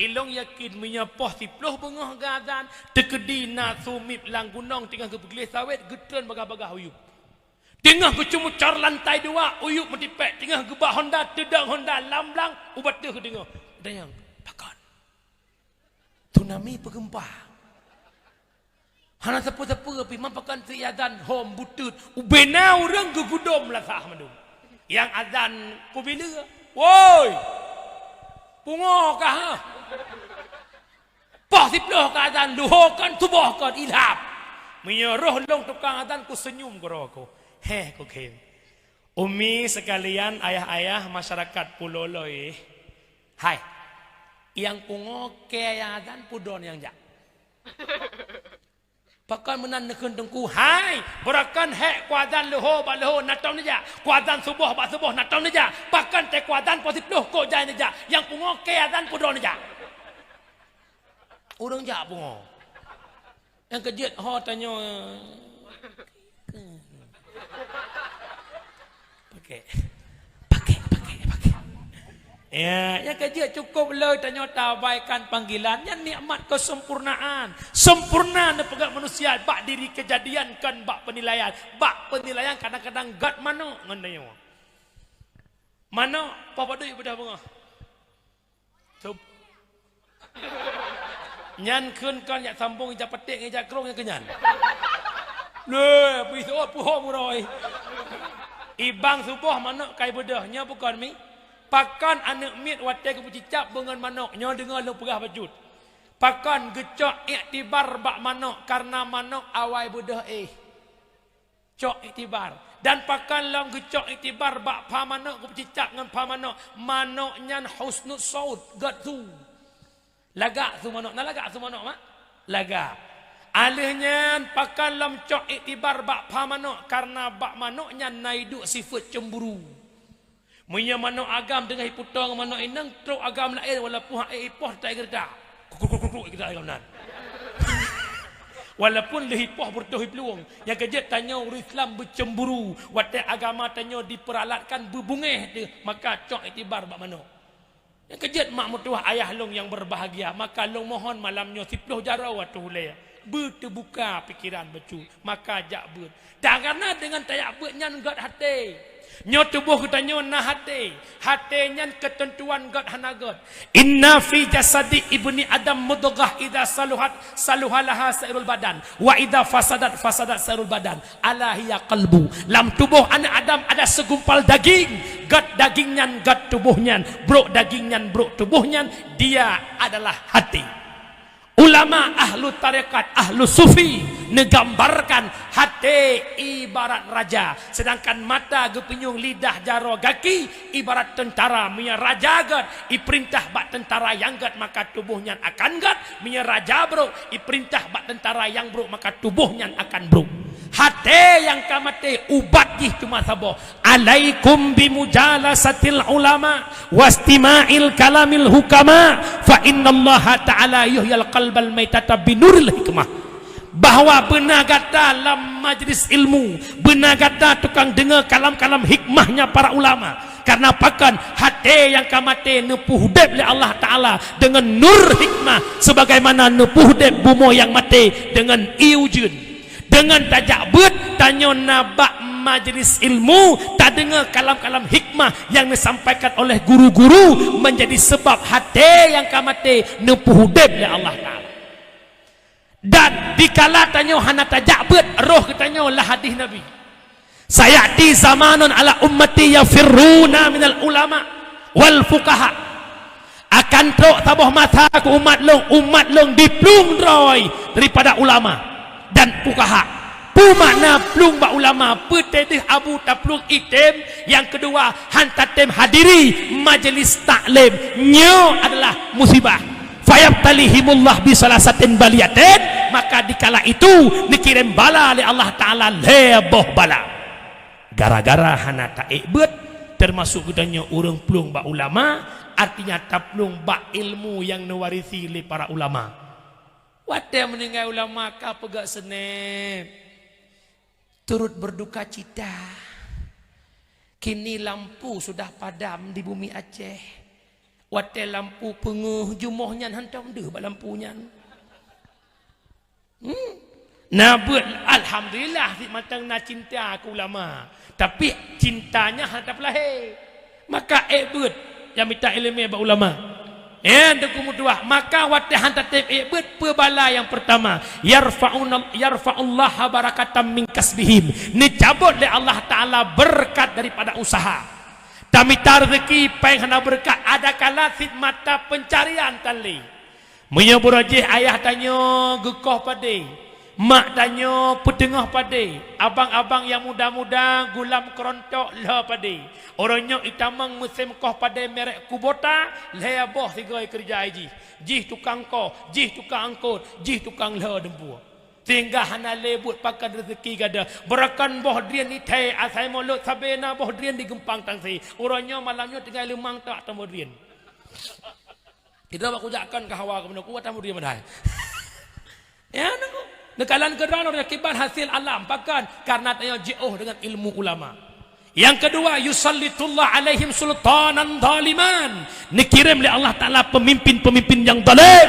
Ilong yakin meunyoe poh siploh beungoh geuazan, teukeudi na sumip lam gunong teungoh geupeugleh sawét, geutreun bagah-bagah uyueb. Teungoh geucumucor lantai dua, uyueb meutipék, teungoh geuba honda, teudong honda lam blang, ubat teuh geudeungoe. Dayang, pakon? Tsunami peugeumpa. Hana sapeue-sapeue pih, man pakon teuh azan hom buteut. Ubena ureuëng geugudom lasah mandum. Nyang azan peubileue, "Woi! Pungo kah, ha?" Poh siploh ka azan, luho kon, suboh kon, ilham. Meunyoe roh lôn tukang azan, kuseunyum keudroe ku. Heh, kukheun. Umi sekalian, ayah-ayah, masyarakat Pulo Loi. Hai. Nyang pungo kée nyang azan, peue droe nyang jak? Pakon meunan neukheun teungku? Hai, beurakan hék kuazan leuho bak leuho, na tom neujak. Kuazan suboh bak suboh, na tom neujak. Pakon teuh kuazan poh siploh, kok jai neujak. Nyang pungo kée azan, peue droe neujak. Ureuëng jak pungo. Nyang keujeuet ho tanyoe. Pakai. Pakai, pakai, pakai. Ya, nyang keujeuet cukup le tanyoe taabaikan panggilan. Nyan nikmat kesempurnaan. Sempurna neupeugah manusia bak diri kejadian, kon bak penilaian. Bak penilaian kadang-kadang gét manok ngon tanyoe. Manok, poh padum beudôh beungoh. Sub-, nyan kheun kon jak sambong ija petek ngon ija krong nyang keu nyan. Lé, bri seuôt puhom uroe. Ibang suboh manok kai beudôh, nyoe bukon mi? Pakon aneuëk miet watée geupeucicab beungon manok, nyoe deungoe lôn peugah bacut. Pakon geucok iktibar bak manok, kareuna manok awai beudôh éh. Cok iktibar. Dan pakon lom geucok iktibar bak pha manok, geupeucicab ngon pha manok. Manok nyan husnul saut, gét su. Lagak su manok, na lagak su manok, mak? Lagak. Aleuh nyan pakon lom cok iktibar bak pha manok, kareuna bak manok nyan na iduek sifeuet cemburu. Meunyoe manok agam teungoh iputong manok inong, trok agam laén walaupun hana ipoh, teutap igeureutak. Kruk, kruk, kruk, kruk, igeureutak agam nan. Walaupun lheuh ipoh beureutoh iplueng, nyang keujeuet tanyoe ureuëng Islam beucemburu, watée agama tanyoe dipeuralatkan beubungéh teuh, maka cok iktibar bak manok. Nyang keujeuet mak meutuwah ayah lôn nyang beubahgia, maka lôn mohon malam nyoe siploh jaroe ateueh ulée, beuteubuka pikeran bacut, maka jak beuet. Dan kareuna deungon tajak beuet nyan gét até. Nyoe tuboh geutanyoe na até. Até nyan keuteuntuan gét hana gét. "Inna fi jasadi ibni Adam mudghah, idza saluhat, saluhalaha sairul badan, wa idza fasadat, fasadat sairul badan. Ala hiya qalbu." Lam tuboh aneuëk Adam ada segumpal daging. Gét daging nyan gét tuboh nyan, brok daging nyan brok tuboh nyan, dia adalah até. Ulama ahlu tarekat, ahlu sufi neugambarkan até ibarat raja, sedangkan mata, geupunyueng, lidah, jaroe, gaki ibarat teuntara. Meunyoe raja gét ipeurintah bak teuntara nyang gét, maka tuboh nyan akan gét. Meunyoe raja brok ipeurintah bak teuntara nyang brok, maka tuboh nyan akan brok. Até nyang ka maté ubat jih cuma saboh, "Alaikum bimujalasatil ulama wastima'il kalamil hukama, fa innallaha ta'ala yuhyil qalbal maitata binuril hikmah." Bahwa beuna gata lam majlis ilmu, beuna gata tukang deungoe kalam-kalam hikmahnya para ulama. Karena pakon? Até nyang ka maté neupeuudeb lé Allah Ta'ala deungon nur hikmah, sebagaimana neupeuudeb bumoe nyang maté deungon ié ujeuen. Deungon tajak beuet, tanyoe na bak majlis ilmu, tadeungoe kalam-kalam hikmah nyang disampaikan oleh guru-guru, menjadi sebab até nyang ka maté neupeuudeb lé Allah Ta'ala. Dan dikala tanyoe hana tajak beuet, roh geutanyoe lah hadih Nabi. "Sayati zamanun ala ummati yafirruna minal ulama wal fuqaha." Akan trok saboh masa keu umat lôn, umat lôn diplueng droe daripada ulama dan fuqaha. Peue makna plueng bak ulama? Peue teuh deuh abu taplueng item, nyang keudua han tatem hadiri majlis taklim. Nyoe adalah musibah. "Fayabtalihimullah bisalasatin baliyatin," maka dikala itu neukirém bala lé Allah Ta'ala lhée boh bala. Gara-gara hana taék beuet, teumasok geutanyoe ureuëng plueng bak ulama, artinya taplueng bak ilmu nyang neuwarisi lé para ulama. Watée meuninggai ulama ka peugah seuneb, turut berduka cita. Kini lampu sudah padam di bumi Aceh. Watée lampu peungeuh, jumoh nyan hantom deuh bak lampu nyan. Hmm. Na beuet, alhamdulillah, si mantong na cinta keu ulama. Tapi cintanya hana tapeulahé. Maka ék beuet nyang mita iéleumé bak ulama. Eh, Teungku meutuah, maka watée han tatem ék beuet, peue bala nyang peurtama, yarfa'una, yarfa'ullaha barakatan min kasbihim. Neucabot lé Allah Ta'ala beureukat daripada usaha. Tamita rezeki péng hana beureukat, ada kala cit mata peuncarian tan lé. Meunyoe buroe jih ayah tanyoe geukoh padé, mak tanyoe peuteungoh padé, abang-abang nyang muda-muda gulam keurontok lhô padé. Uroe nyoe itamong musém koh padé merek Kubota, lhée boh sigoe keureuja jih. Jih tukang koh, jih tukang angkot, jih tukang lhô dumpeue. Sehingga hana lé buet pakat rezeki gata. Beurakan boh drien ithée, asai mulod sabe na boh drien di geumpang tangse. Uroe nyoe malam nyoe tinggai leumang tak teumé drien. Kita bak kujakkan ke hawa ke benda kuat tamu dia madai. Ya, nunggu. Nekalan keudroe nyoe akibat hasil alam, pakon? Karena tanyoe jiôh dengan ilmu ulama. Yang kedua, yusallitullah alaihim sultanan zaliman. Dikirim oleh Allah Ta'ala pemimpin-pemimpin yang zalim.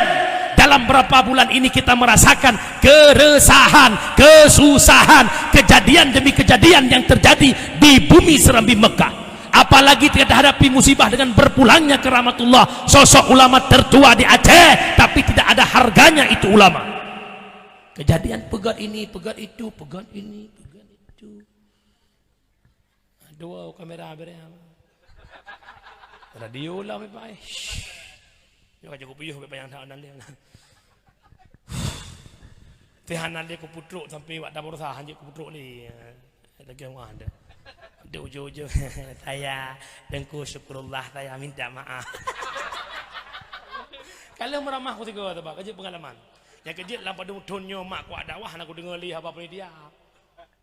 Dalam berapa bulan ini kita merasakan keresahan, kesusahan, kejadian demi kejadian yang terjadi di bumi Serambi Mekah. Apalagi kita hadapi musibah dengan berpulangnya keramatullah, sosok ulama tertua di Aceh, tapi tidak ada harganya itu ulama. Kejadian peugét ini, peugét itu, peugét ini, peugét itu. Dua kamera beri apa? Radio lah, Bapak, eh. Shh. Nyoe ka cukup piôh, Bapak, yang tak ada ni. Teuh hana lé kuputrok sampai wak tabursa hanjeuet kuputrok ni. Lagèe wah dah. Di ujung-ujung, "Saya Teungku Syukurullah, saya minta maaf." Kalau meuramah ku sigoe teuh, Pak, ka jeuet peungalaman. Nyang ka jeuet lam padum thon nyoe mak kuat dakwah na kudeungoe lé haba panitia.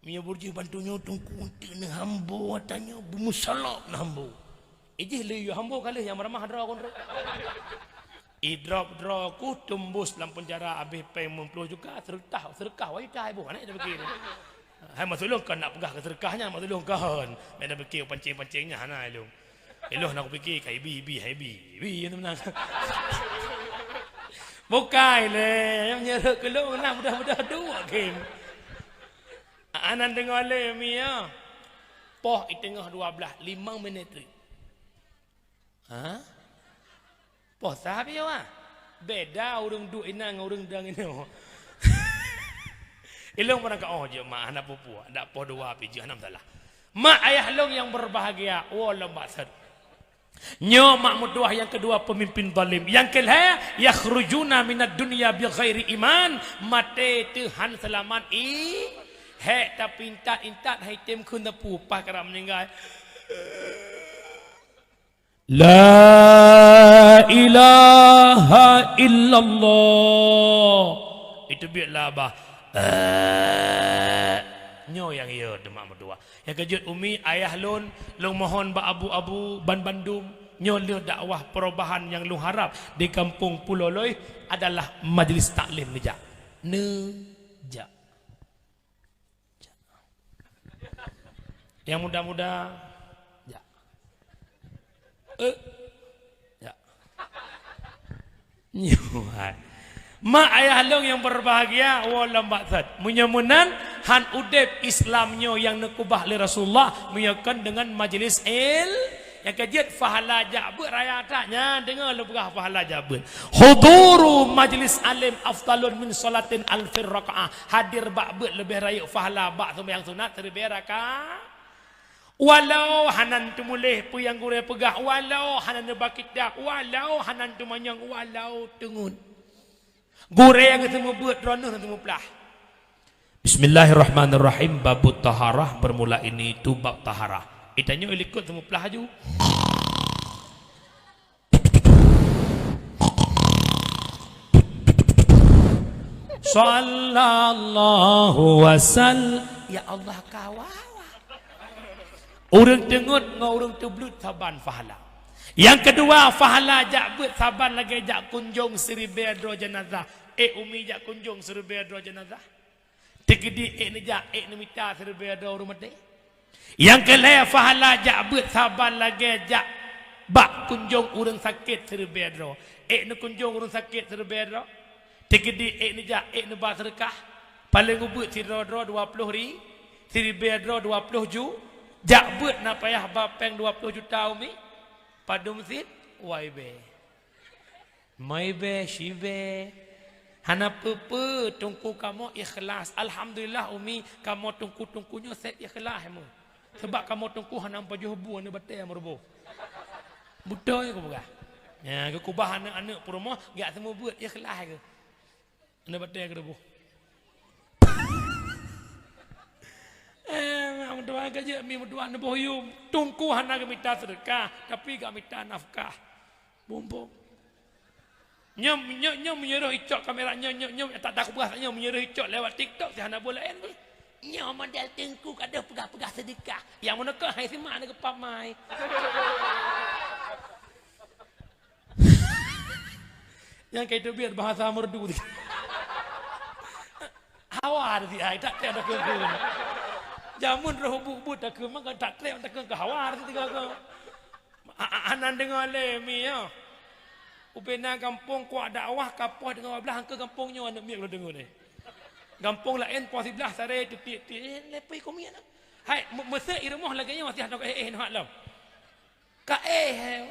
Meunyoe buet jih bantu nyoe Teungku, eunteuk neuhambo, ata nyoe beumeusalab neuhambo. Ijih lé hambo ka lheueh nyang meuramah droe kon. Idrop droe ku tumbus lam penjara habéh péng limong ploh juta, seureutah, seureukah wai tai boh, aneuk dah pikir. Hai, maksud lôn kon nak peugah keu seureukah nyan, maksud lôn kon. Meunan pikir pancing-pancing nyan hana ilôn. Ilôn nak pikir ka ibi, ibi, hai ibi. Ibi tu meunan. Bukai lé, nyang nyeureuk keu lôn na mudah-mudah duek game. Anan deungoe lé mi ya. Poh i teungoh dua belas, limong minit treuk. Ha? Poh sah pih, wah. Beda ureuëng duek inan ngon ureuëng dang inoe. Ilôn barang ka oh jeuet mak hana peue-peue, dak poh dua pih jeuet hana masalah. Mak ayah lôn nyang berbahagia, woe lom bak sot. Nyoe mak meutuwah nyang keudua pemimpin zalim. Nyang keulhée, yakhrujuna minad dunya bighairi iman, maté teuh han seulamat i, hék tapi intat-intat hai tem kheun teupeu paih kara meuninggai. La ilaha illallah. Itu biet labah. Eh. Nyoe nyang yo teuma meutuwah. Nyang keujeuet umi, ayah lôn, lôn mohon bak abu-abu ban bandum, nyoe lheueh dakwah perubahan nyang lôn harap di kampung Pulo Loi adalah majlis taklim neujak. Neujak. Nyang muda-muda, jak. Eh, jak. Nyoe hai. Mak ayah lôn nyang berbahagia, woe lom bak sot. Meunyoe meunan, han udeb Islam nyoe nyang neukubah lé Rasulullah, meunyoe kon deungon majlis il-, nyang keujeuet pahala jak beuet raya that nyan, deungoe lôn peugah pahala jak beuet. Huduru majlis alim afdalun min salatin alfir rakaah. Hadir bak beuet leubeh rayeuk pahala bak seumayang sunat siribée rakaat. Walau hana teumuléh peue nyang gurée peugah, walau hana neuba kitab, walau hana teumanyong, walau teungeut. Gurée nyang geuteumeubeuet droeneuh na teumuplah. Bismillahirrahmanirrahim. Babut taharah, bermula ini itu bab taharah. Itanyoe ilikot teumuplah aju. Sallallahu wasal-, ya Allah, kawawa. Ureuëng teungeut ngon ureuëng teubleut saban pahala. Nyang keudua, pahala jak beuet saban lagée jak kunjong siribée droe jeunazah. Eh, umi jak kunjong siribée droe jeunazah. Teukeudi ék neujak, ék neumita siribée droe ureuëng maté. Nyang keulhée, pahala jak beuet saban lagée jak bak kunjong ureuëng sakét siribée droe. Ék neukunjong ureuëng sakét siribée droe. Teukeudi ék neujak, ék neuba seudeukah. Paleng ubeuet sidroe-droe dua ploh ri-, siribée droe dua ploh ju-, jak beuet na payah ba péng dua ploh juta umi. Padum sit, wai bé. Mai bé, si bé. Hana peue-peue, teungku kamoe ikhlas. Alhamdulillah, umi, kamoe teungku-teungku nyoe sép ikhlas, mu. Sabab kamoe teungku hana pajoh bu aneuk batée meuruboh. Beutôi keu peugah. Nya, geukubah aneuk-aneuk peurumoh, geujak seumeubeuet ikhlas keu. Aneuk batée keu ruboh. Eh, mak meutuah ka jeuet, mi meutuah neuboh yum. Teungku hana geumita seudeukah, tapi geumita nafkah. Bumbong. Nyoe, nyoe, nyoe meunyoe icok kamera, nyoe, nyoe, nyoe, tak, tak kubah, nyoe meunyoe icok lewat TikTok, si hana boh laén pih. Nyoe model teungku ka deuh peugah-peugah seudeukah. Nyang meuneukah hai simak na geupap mai. Nyang kai teubiet bahasa merdu. Hawa di ai, tak treb takheun. Jameun roh bu-bu takheun, maka tak treb takheun keu hawa di tiga ke. A-, a-, anan deungoe lé mi nyoe. Ubena gampông kuak dakwah ka poh deungoe blah angkeu gampông nyoe aneuk miet lôn deungoe deh. Gampông laén poh siblah sare tu tiek-tiek, eh, lepui kumiet. Hai, me-, meuseu i rumoh lagée nyoe masih hana eh, eh, noh lom. Ka eh.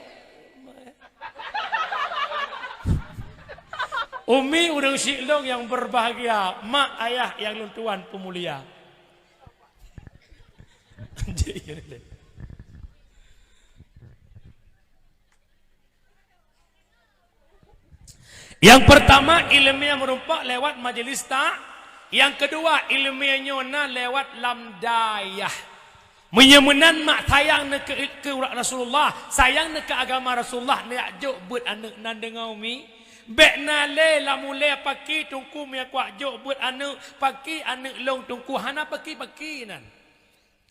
Umi ureuëng syik lôn nyang berbahagia, mak ayah nyang lôn tuan peumulia. Nyang pertama, ileumé meureumpok lewat majelis ta-, nyang keudua, ileumé nyoe na lewat lam dayah. Meunyoe meunan mak sayang neuh keu, keu Rasulullah, sayang neuh keu agama Rasulullah, neujak jok beuet aneuk nan deungoe umi. Bék na lé lam ulée paki teungku meukuak jok beuet aneuk, paki aneuk lôn teungku, hana paki-paki nan.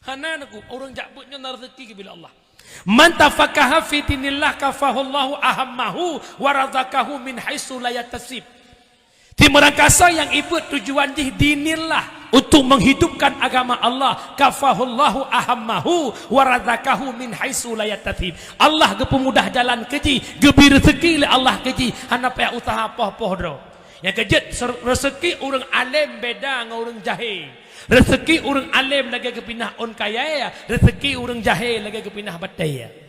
Hana teungku, ureuëng jak beuet nyoe na rezeki geubri lé Allah. Man tafaqaha fi dinillah kafahullahu ahammahu wa razaqahu min haitsu la yahtasib. Timeurang kasoe nyang ibeuet tujuan jih dinillah, untuk menghidupkan agama Allah, kafahullahu ahammahu wa razaqahu min haitsu la yahtasib. Allah geupeumudah jalan keu jih, geubri reuseuki lé Allah keu jih, hana payah useuha poh-poh droe. Nyang keujeuet, ser-, reuseuki ureuëng além beda ngon ureuëng jahé. Reuseuki ureuëng além lagée geupinah ôn kayée, reuseuki ureuëng jahé lagée geupinah batée.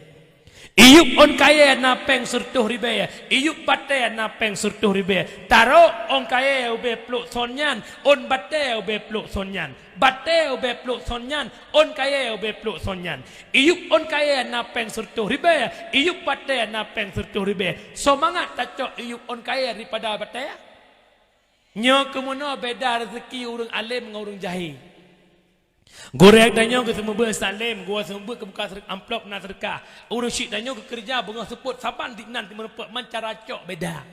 Iyueb ôn kayée na péng sireutôh ribée, iyueb batée na péng sireutôh ribée. Tarok ôn kayée ubée plôk son nyan, ôn batée ubée plôk son nyan. Batée ubée plôk son nyan, ôn kayée ubée plôk son nyan. Iyueb ôn kayée na péng sireutôh ribée, iyueb batée na péng sireutôh ribée. Soe mangat tacok iyueb ôn kayée daripada batée? Nyoe keumeunoe beda reuseuki ureuëng além ngon ureuëng jahé. Gurée tanyoe geuseumeubeuet salem, gurée seumeubeuet geubuka seude-, amplop na seudeukah. Ureuëng syiek tanyoe geukeureuja beungoh seupôt saban diknan timeurumpok man cara cok beda.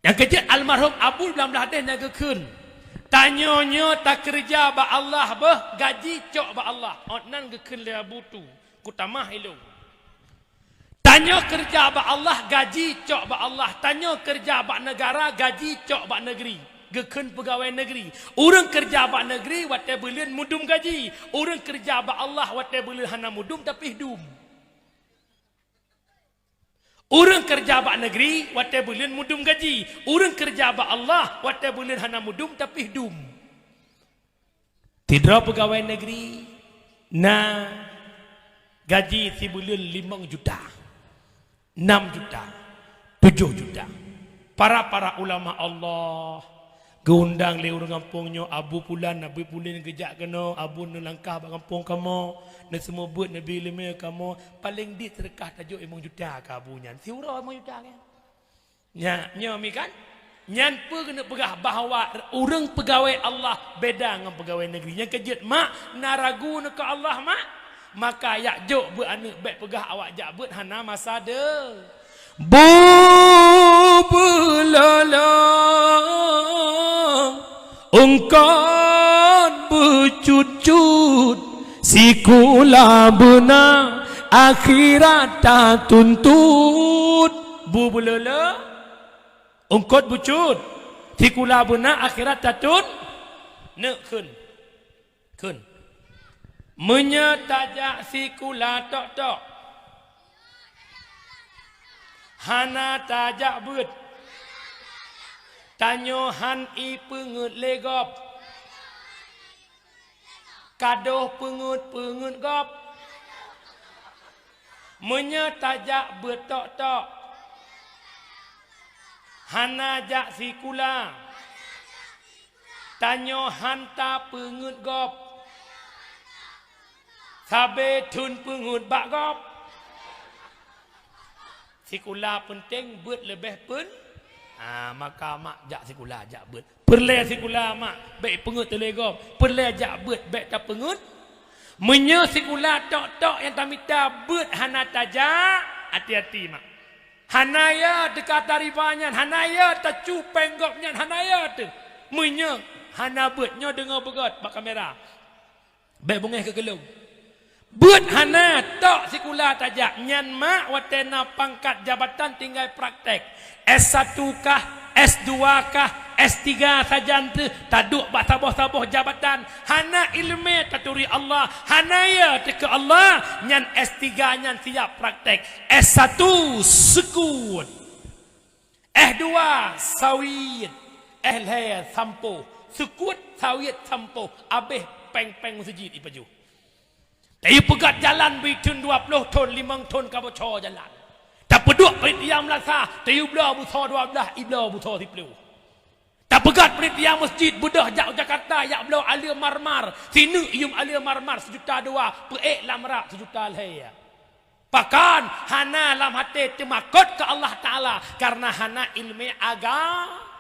Nyang keujeuet almarhum Abu Blang Blahdeh na geukheun, "Tanyoe nyoe takeureuja bak Allah beuh, gaji cok bak Allah." Ôt nan geukheun lé Abu tu, kutamah ilong. Tanyoe keureuja bak Allah, gaji cok bak Allah. Tanyoe keureuja bak neugara, gaji cok bak neugri. Geukheun peugawée neugri. Ureuëng keureuja bak neugri watée buleuen mudum gaji. Ureuëng keureuja bak Allah watée buleuen hana mudum tapi dum. Ureuëng keureuja bak neugri watée buleuen mudum gaji. Ureuëng keureuja bak Allah watée buleuen hana mudum tapi dum. Sidroe peugawée neugri na gaji sibuleuen limong juta, nam juta, tujoh juta. Para-para ulama Allah geuundang lé ureuëng gampông nyoe, Abu Pulan, Abu Pulan geujak keunoe, Abu neulangkah bak gampông kamoe, neuseumeubeuet neubri iéleumé kamoe, paleng dit seudeukah tajok limong juta keu Abu nyan. Siuroe limong juta nyan. Nya, nyoe mi kan? Nyan peue keuneuk peugah bahwa ureuëng peugawée Allah beda ngon peugawée neugri. Nyang keujeuet mak, na ragu neuh keu Allah mak? Maka yak jok beuet aneuëk bék peugah awak jak beuet hana masa de. Bubeulolo, ungkot beucut-cut, sikula beuna, akhirat tatuntut. Bubeulolo, ungkot beucut, sikula beuna, akhirat tatun-, neuk kheun. Kheun. Meunyoe tajak sikula tok-tok, hana tajak beuet, tanyoe han ipeungeuet lé gob. Kadoh peungeuet-peungeuet gob. Meunyoe tajak beuet tok-tok, hana jak sikula, tanyoe han tapeungeuet gob. Sabe thon peungeuet bak gob. Sikula peunteng, beuet leubeh pen-, ah, maka mak jak sikula, jak beuet. Peureulée sikula mak, bék peungeuet teuh lé gob. Peureulée jak beuet, bék tapeungeuet. Meunyoe sikula tok-tok nyang tamita beuet hana tajak, hati-hati mak. Hana ya teuka tariba nyan, hana ya tacu péng gob nyan, hana ya teuh. Meunyoe hana beuet, nyoe deungoe beugét bak kamera. Bék beungéh keu geulong. Beuet hana, tok sikula tajak. Nyan mak watée na pangkat jabatan tinggai praktek. S satu kah, S dua kah, S tiga sajan teuh taduek bak saboh-saboh jabatan. Hana iéleumé taturi Allah, hana ya teuh keu Allah, nyan S tiga nyan siap praktek. S satu seukut. S dua sawiet, S lhée sampoh, seukut sawiet sampoh, abéh péng-péng meuseujid ipajoh. Tayue peugét jalan beuthon dua ploh thon, limong thon ka bocor jalan. Tapeuduek panitia meulasa, tayue bloe busoe dua blaih, ibloe busoe siploh. Tapeugét panitia meuseujid beudôh jak Jakarta, jak bloe aleue marmar, sineuk yuem aleue marmar seujuta dua, peuék lam rak seujuta lhée. Pakon hana lam até teumakot keu Allah Taala, kareuna hana iéleumé aga-,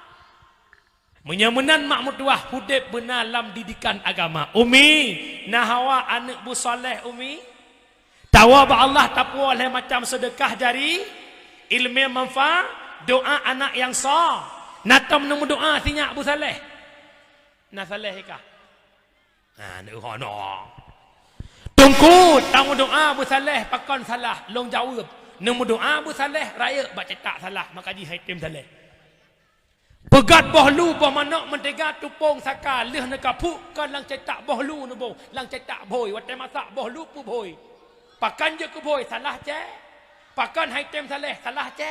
Meunyoe meunan mak meutuwah udeb beuna lam didikan agama. Umi, na hawa aneuëk bu saleh, Umi? Tawoe bak Allah tapuwoe lhée macam seudeukah jari, iéleumé manfa, doá anak nyang soe. Na tom neumeudoá sinyak bu saleh? Na saleh kah? Ha, neuhonoe. Teungku, tameudoa beusaléh pakon salah, lôn jaweueb. Neumeudoa beusaléh, rayeuk bak cetak salah, maka jih hai tem saléh. Peugöt boh lu, boh manök, meuteuga tupông saka, lheueh neukapuk, kon lam cetak boh lu neuboh, lam cetak bhôi, watée masak boh lu peubhôi. Pakon jeuet keu bhôi, salah cé. Pakon hai tem saléh, salah cé.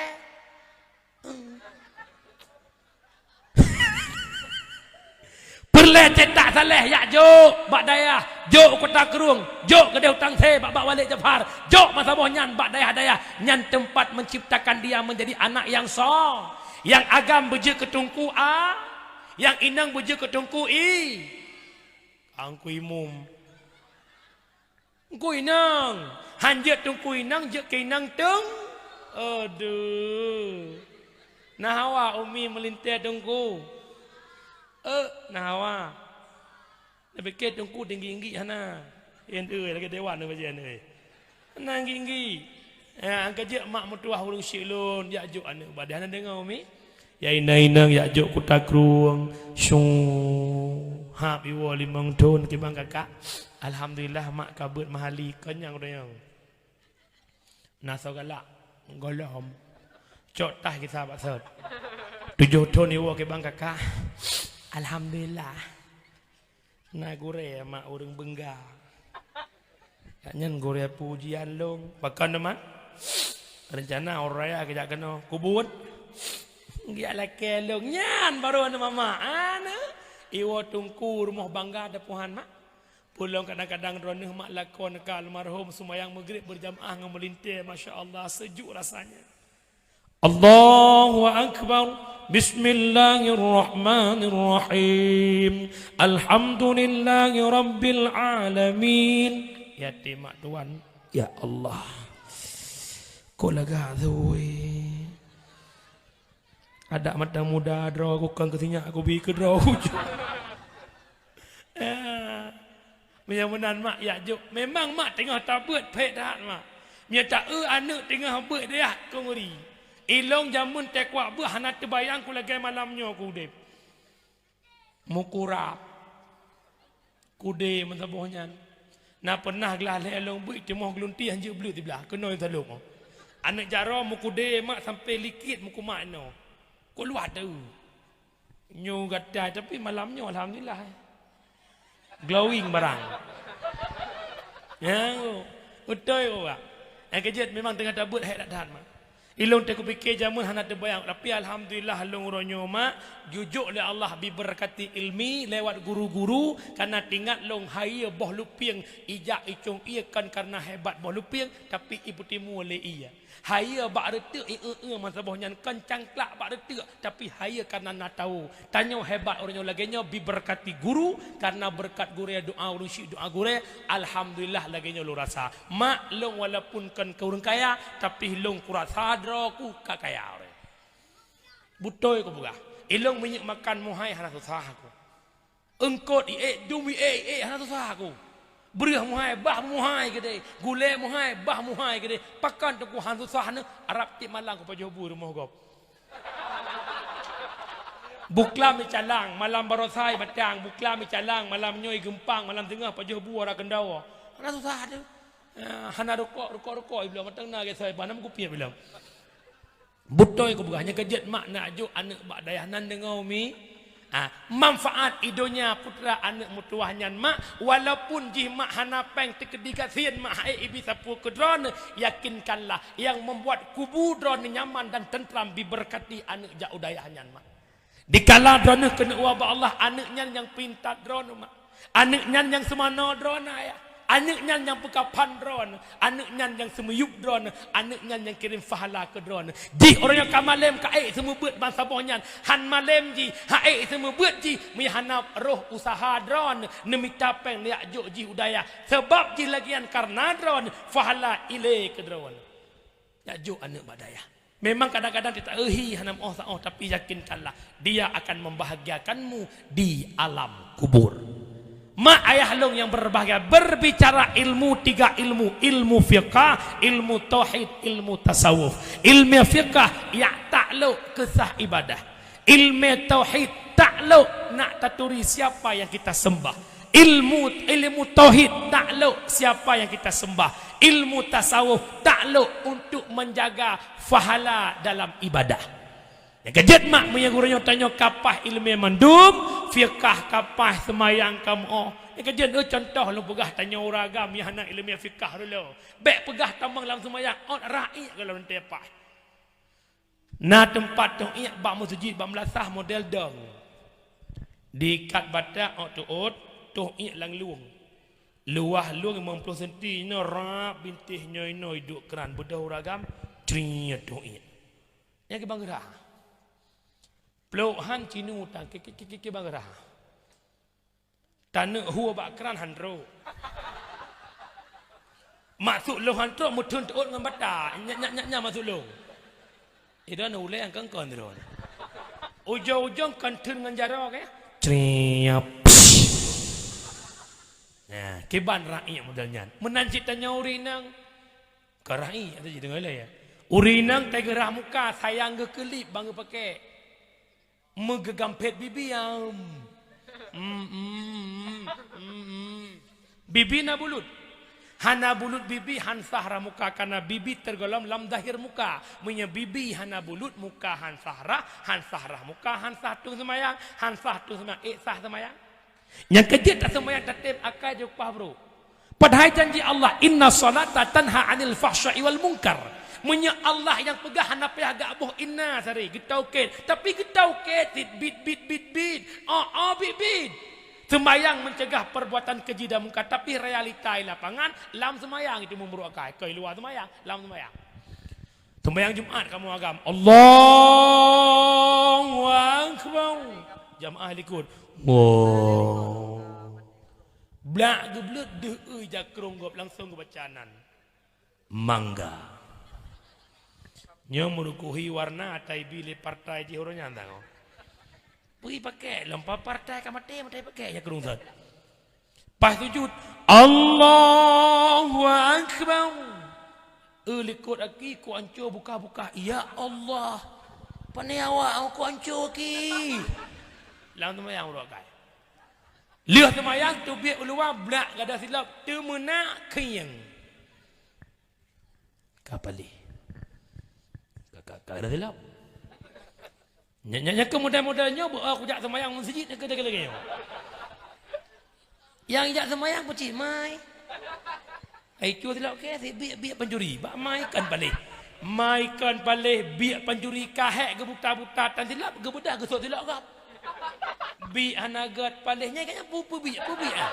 Peureulée cetak saléh, jak jok bak dayah, jok u Kota Krueng, jok keudeh u Tangse bak, bak Walid Jafar, jok masa boh nyan bak dayah-dayah. Nyan teumpat menciptakan dia menjadi anak nyang soe, nyang agam beujeuet keu teungku A, nyang inong beujeuet keu teungku I. Teungku Imum. Teungku Inong, han jeuet Teungku Inong, jeuet keu Inong Teung. Aduh. Na hawa Umi meulintée Teungku? Eh, na hawa. Neupike Teungku tinggi-tinggi hana. Ente lagée dewan neuh bajian neuh. Hana tinggi-tinggi. Ya, angka jeuet mak meutuwah ureuëng syik lôn, jak jok aneuëk bak dayah, hana deungoe Umi? Ya inong-inong jak jok Kota Krueng, syuh, hab iwoe limong thon kiban kakak. Alhamdulillah mak ka beuet meuhali, kenyang doyong. Na soe galak, gohlom. Cok tah gisa bak sot. Tujoh thon iwoe kiban kakak. Alhamdulillah. Na gurée mak ureuëng beungga. Nyan gurée pujian lôn. Pakon teuma? Reuncana uroe raya geujak keunoe. Kubuet. Geujak lakée lôn. Nyan baru aneuk mamak. Aneuk. Iwoe teungku rumoh bangga teupuhan mak. Peulom kadang-kadang droeneuh mak lakoe ka almarhum seumayang Maghrib berjamaah ngon meulintée. Masya Allah, sejuk rasanya. Allahu Akbar. Bismillahirrahmanirrahim. Alhamdulillahi Rabbil Alamin. Ya timak Tuhan. Ya Allah. Kok lagak tu, weh? Adak mata muda droe ku kon keu sinyak ku bi keu droe ku. Ah, meunyoe meunan mak yak jok. Memang mak teungoh tabeuet phek that mak. Meunyoe ta-eu aneuk teungoh beuet dayah kongri. Ilong jameun teukuak beuh hana teubayang ku lagée malam nyoe ku udeb. Mukurab. Kude meusaboh nyan. Na peunah glah lhée long beuet timoh geulunti hanjeuet bleue siblah. Keunoe salok. Aneuk jaroe mukude mak sampai likit mukumak inoe. Ku luwah teu. Nyoe gatai, tapi malam nyoe alhamdulillah. Glowing barang. Ya, beutôi, Pak. Nyang keujeuet memang teungoh tabeuet hék that-that, mak. Ilong teuh kupike jameun hana teubayang, tapi alhamdulillah lôn uroe nyoe, mak, jujok lé Allah biberkati ilmi lewat guru-guru, karena tingat lôn hayeue boh lupieng, ijak icong ie kon karena hebat boh lupieng, tapi ipeutimu lé ie. Hayeue bak reuteuk ieu-eu masa boh nyan kon cangklak bak reuteuk, tapi hayeue kana na tawoe. Tanyoe hebat uroe nyoe lagée nyoe biberkati guru, karena beureukat gurée doa ureuëng syik doa gurée, alhamdulillah lagée nyoe lôn rasa. Mak long walaupun kon keu ureuëng kaya, tapi long kurasa droe ku ka kaya uroe. Beutôi kupeugah, ilong minyeuk makan muhai hana susah aku. Eungkot iék, dum iék, iék hana susah aku. Breueh muhai, bah muhai keudeh. Gulée muhai, bah muhai keudeh. Pakon teungku han susah neuh, arab tieb malam kupajoh bu rumoh gob. Buklam icalang, malam barosai batang, buklam icalang, malam nyoe igeumpang, malam teungoh pajoh bu ara keundawa. Hana susah teuh. Ah, hana rukok, rukok, rukok iblong, mantong na gesoi, bah nam kupieb iblong. Beutôi kupeugah, nyang keujeuet mak nak jok aneuk bak dayah nan deungoe mi. Ah, manfaat i donya putra aneuk meutuwah nyan mak, walaupun jih mak hana péng teukeudi gasien mak hai ibi sapeue keu droeneuh, yakinkanlah yang membuat kubu droeneuh nyaman dan tentram biberkati aneuk jak u dayah nyan mak. Dikala droeneuh keuneuk uwa bak Allah, aneuk nyan nyang peuintat droeneuh mak. Aneuk nyan nyang seumanoe droeneuh ayah. Aneuk nyan nyang peukapan droeneuh. Aneuk nyan nyang seumiyueb droeneuh. Aneuk nyan nyang kirém pahala keu droeneuh. Jih uroe nyoe ka malém ka ék seumeubeuet ban saboh nyan. Han malém jih, ha ék seumeubeuet jih, meuhana roh usaha droeneuh, neumita péng neujak jok jih u dayah. Sabab jih lagée nyan kareuna droeneuh, pahala ilée keu droeneuh. Jak jok aneuk bak dayah. Memang kadang-kadang tita euhi hana meuoh saoh, tapi yakinkanlah, dia akan membahagiakanmu di alam kubur. Mak ayah long yang berbahagia, berbicara ilmu, tiga ilmu, ilmu fiqah, ilmu tauhid, ilmu tasawuf. Ilmu fiqah, ya taklok keu sah ibadah. Ilmu tauhid, taklok nak taturi siapa yang kita sembah. Ilmu, ilmu tauhid taklok siapa yang kita sembah. Ilmu tasawuf taklok untuk menjaga pahala dalam ibadah. Nyang keujeuet mak meunyoe gurée nyoe tanyoe kapah ileumé mandum, fiqah kapah, seumayang kamoe. Nyang keujeuet, eh, contoh lôn peugah tanyoe ureuëng agam nyang hana ileumé fiqah dulu. Bék peugah tamong lam seumayang, ôt ra'i kalau lôn teupaih. Na teumpat toh iék bak meuseujid, bak meulasah model dong. Diikat batak ôk teuôt, toh iék lam lueng. Luwah lueng limong ploh senti inoe rab bintéh nyoe inoe iduek kran beudôh ureuëng agam, triet toh iék. Nyang kibang geurah. Plok han cinu tang ki, ki, ki, ki, kibang geurah. Taneuk hu bak kran han trok. Maksud lôn han trok meutheun teuôt ngon bata. Nyak, nyak, nyak, nyak maksud lôn. Idon ulée nyang kongkon droen. Ujong-ujong kon theun ngon jaroe, eh? Triap. Nah, kiban ra'i model nyan. Meunan cit tanyoe ureuëng inong. Ka ra'i atau jadi ngalai ya. Ureuëng inong tai geurah muka, sayang geukeulip bang geupakai. Meugeugampet bibi, am. Mm, mm, mm, mm, mm. Bibi na bulut. Hana bulut bibi han sah rah muka, karena bibi tergolong lam zahir muka. Meunyoe bibi hana bulut, muka han sah rah, han sah rah muka, han sah tueng seumayang, han sah tueng seumayang, ék sah seumayang. Nyang keujeuet taseumayang tatem akai jipah brok. Padahai janji Allah, "Inna salata tanha 'anil fahsya'i wal munkar." Meunyoe Allah nyang peugah hana payah gak boh inna sari, geutaukét, tapi geutaukét sit bit, bit, bit, bit. Oh, oh, bit, bit. Seumayang mencegah perbuatan keji dan mungkar, tapi realita di lapangan lam seumayang itu memburuk akai. Keu luwa seumayang, lam seumayang. Seumayang Jumat kamoe agam, Allahu Akbar. Jamaah likot, wow. Blak geubleut deuh eu jakrong gob langsung geubaca nan. Mangga. Nyoe meurukuhi warna atai bi lé partai jih uroe nyan tangoe. Pui pakai lampa partai ka maté, maté pakai jakrong that. Pas sujud, Allahu Akbar. Eh, likot aki, ku anco buka-buka. Ya Allah. Pane awak ku anco aki. Lam seumayang uroe akai. Lheueh seumayang teubiet u luwa blak gada silop teumeunak khieng. Ka paléh. Ka, ka, ka gada silop. Nyan, nyan, nyan keuh model-model nyoe beu, eh, kujak seumayang meuseujid nyan keuh lagée-lagée nyoe. Nyang jak seumayang peucit mai. Ai cue silop keu si biek-biek pancuri. Bak mai kon paléh. Mai kon paléh biek pancuri ka hék geubuta-buta tan silop geubeudah geusot silop gob. Biek hana gét paléh nyang kaya pu, pu biek, pu biek, ah.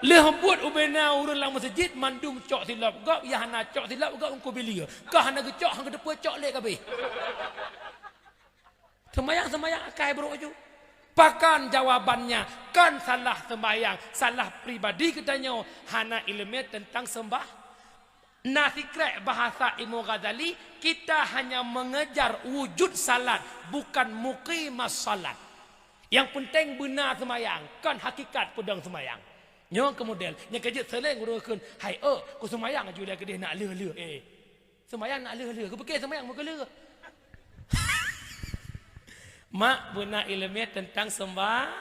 Lheueh buet ubena ureuëng lam meuseujid mandum cok silop gob, nyang hana cok silop gob engkau bilia. Ka hana geucok han geuteupeu cok lé kabeh. Seumayang-seumayang akai brok ju. Pakon jawabannya? Kon salah seumayang, salah pribadi geutanyoe hana ileumé teuntang seumbah. Na sikrek bahasa Imam Ghazali, kita hanya mengejar wujud salat, bukan muqimas salat. Yang penting beuna seumayang, kon hakikat peudong seumayang. Nyoe keu model, nyang keujeuet seuleng ureuëng kheun, "Hai, oh, ku seumayang aju lé keudeh nak lheueh-lheueh." Eh, seumayang nak lheueh-lheueh, geupike seumayang meukeuleueh. Mak beuna ileumé teuntang seumbah,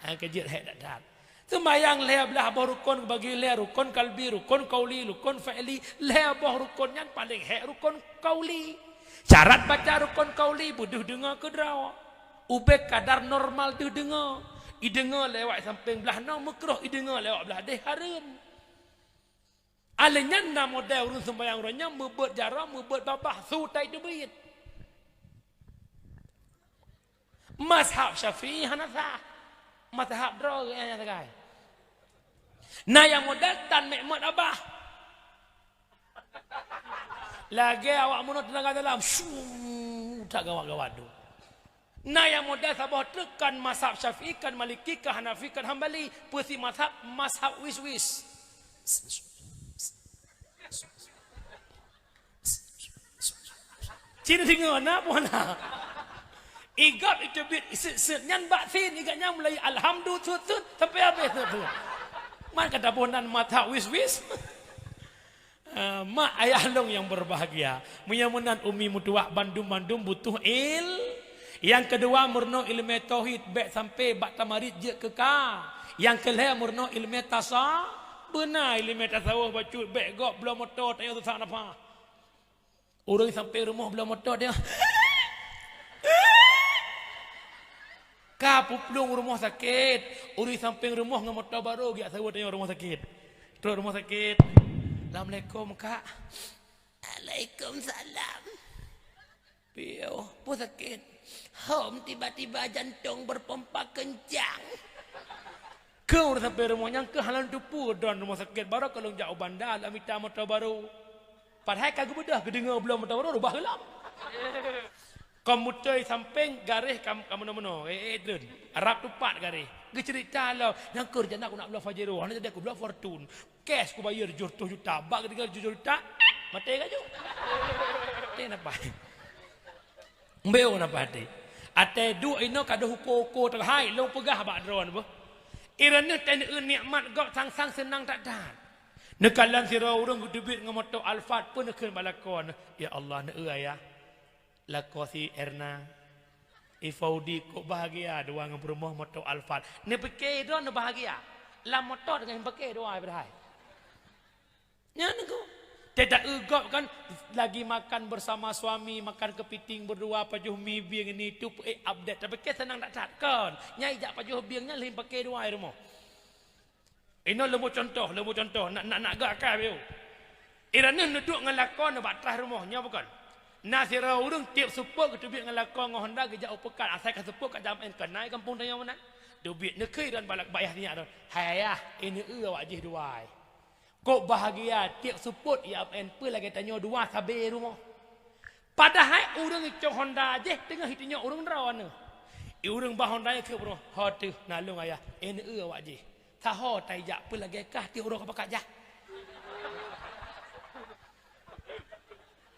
nyang keujeuet hék that-that. Seumayang lhée blaih boh rukon geubagi lhée, rukon kalbi, rukon kauli, rukon fi'li, lhée boh rukon nyan paléng hék rukon kauli. Syarat baca rukon kauli beudeuh deungoe keudroe. Ubé kadar normal deuh deungoe. Ideungoe lewat sampéng blaih noe meukruh, ideungoe lewat blaih deh hareuem. Alèh nyan na model ureuëng seumayang uroe nyan meubeuet jaroe, meubeuet babah, su tai teubiet. Mazhab Syafi'i hana sah. Mazhab droe nyang sagai. Na nyang model tan mek mot abah. Lagée awak meunoe teunaga dalam, su, tak gawat-gawat tu. Na nyang model saboh treuk kan mazhab Syafi'i, kan Maliki, kan Hanafi, kan Hambali. Peusi mazhab, mazhab wis-wis. Cina singoh na pun na. Igab iteubiet set-set nyan bak sin, igab nyan mulai alhamdu set-set sampai habéh set-set. Man kata boh nan mazhab wis-wis. Ah, mak ayah lôn yang berbahagia. Meunyoe meunan umi meutuwah bandum-bandum butuh il-, Nyang keudua, meurunoe ileumèe tauhid, bèk sampai bak tamarit jeuet keu ka. Nyang keulhèe, meurunoe ileumèe tasa-, beuna ileumèe tasawuf bacut, bèk gob bloe moto tanyoe susah nafah. Ureueng sampéng rumoh bloe moto dia. Ka peuplueng rumoh sakét, ureueng sampéng rumoh ngon moto barô geujak saweue tanyoe rumoh sakét. Trok rumoh sakét. "Assalamualaikum, Kak." "Waalaikumsalam." "Piôh, peue sakét?" "Hom tiba-tiba jantong berpompa kencang." Keu ureueng sampéng rumoh nyan keuh hana lôn teupeue droen rumoh sakét, barô ka lôn jak u Banda lôn mita moto barô. Padahai ka geubeudôh, geudeungö bloe moto barô, rubah geulam. Komputer sampéng garéh ka, ka meunoe-meunoe, eh, eh, treun. Rab tupat garéh. Geuceurita lom, "Nyang keu rencana ku nak bloe Pajero, hana jadi ku bloe Fortuner. Cash ku bayeue tujoh reutôh juta, bak geutinggai tujoh juta, maté laju." Maté napa? Mbeu napa até? Até duek inoe ka deuh uko-uko teuhai, lôn peugah bak droen beuh. Ireuneuh teuneuk nikmat gob sang-sang seunang that-that. Neukalon sidroe ureueng geuteubiet ngon moto Alphard, peue neukheun bak lakoe neuh, "Ya Allah, neueu ayah. Lakoe si Erna, i Faudi kok bahagia dua ngon peurumoh moto Alphard." Neupike droen neubahagia. Lam moto teungoh neupike dua padahai. Nyan keuh. Teuta eu gob kan lagi makan bersama suami, makan kepiting berdua, pajoh mi bieng ini tu, eh, update. Tapi ke senang that-that kon. Nyai jak pajoh bieng nyan lheuh pake dua di rumoh. Inoe leumo contoh, leumo contoh. Nak, nak, nak gak kai biu. Ireuneuh neuduek ngon lakoe nibak traih rumoh, nyoe bukon. Na sidroe ureueng tiep seupôt geuteubiet ngon lakoe ngon Honda geujak u peukan, asai ka seupôt ka jam en keunan gampông tanyoe meunan. Teubiet neukheun dan balak bayah sinyak tu. "Hai ayah, ini eu awak jih dua." Kok bahagia tiep seupôt, ya, en peue lagèe tanyoe dua sabe rumoh. Padahai ureueng icok Honda jih teungoh itunyok ureueng droeneuh. I ureueng ba Honda nyan kheun, "Ho teuh, na lôn ayah, en eu awak jih. Saho tajak peue lagèe kah tiep uroe ka pakat jak."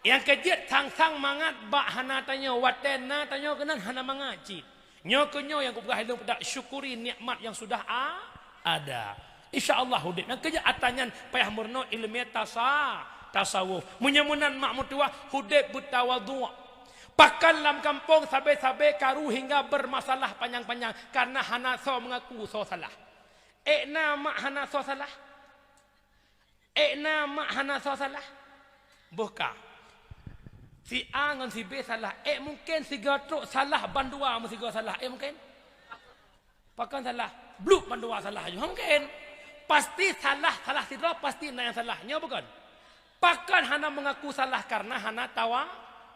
Nyang keujeuet sang-sang mangat bak hana tanyoe, watèe na tanyoe keunan hana mangat cit. Nyoe keuh nyoe nyang kupeugah lôn peugah, syukuri nikmat yang sudah a-, ada. Insya Allah udép. Nyang keujeuet atra nyan payah meurunoe ileumèe tasa-, tasawuf. Meunyoe meunan mak meutuwah, udép beutawadhu'. Pakon lam gampông sabe-sabe karu hingga bermasalah panyang-panyang karena hana soe meungaku soe salah. Ék na mak hana soe salah? Ék na mak hana soe salah? Boh ka. Si A ngon si B salah. Ék mungken sigoe trok salah bandua meusigoe salah? Ék mungken? Pakon salah? Bluek bandua salah aju. Hana mungken. Pasti salah, salah sidroe pasti na nyang salah. Nyoe bukon? Pakon hana meungaku salah karena hana tawa-,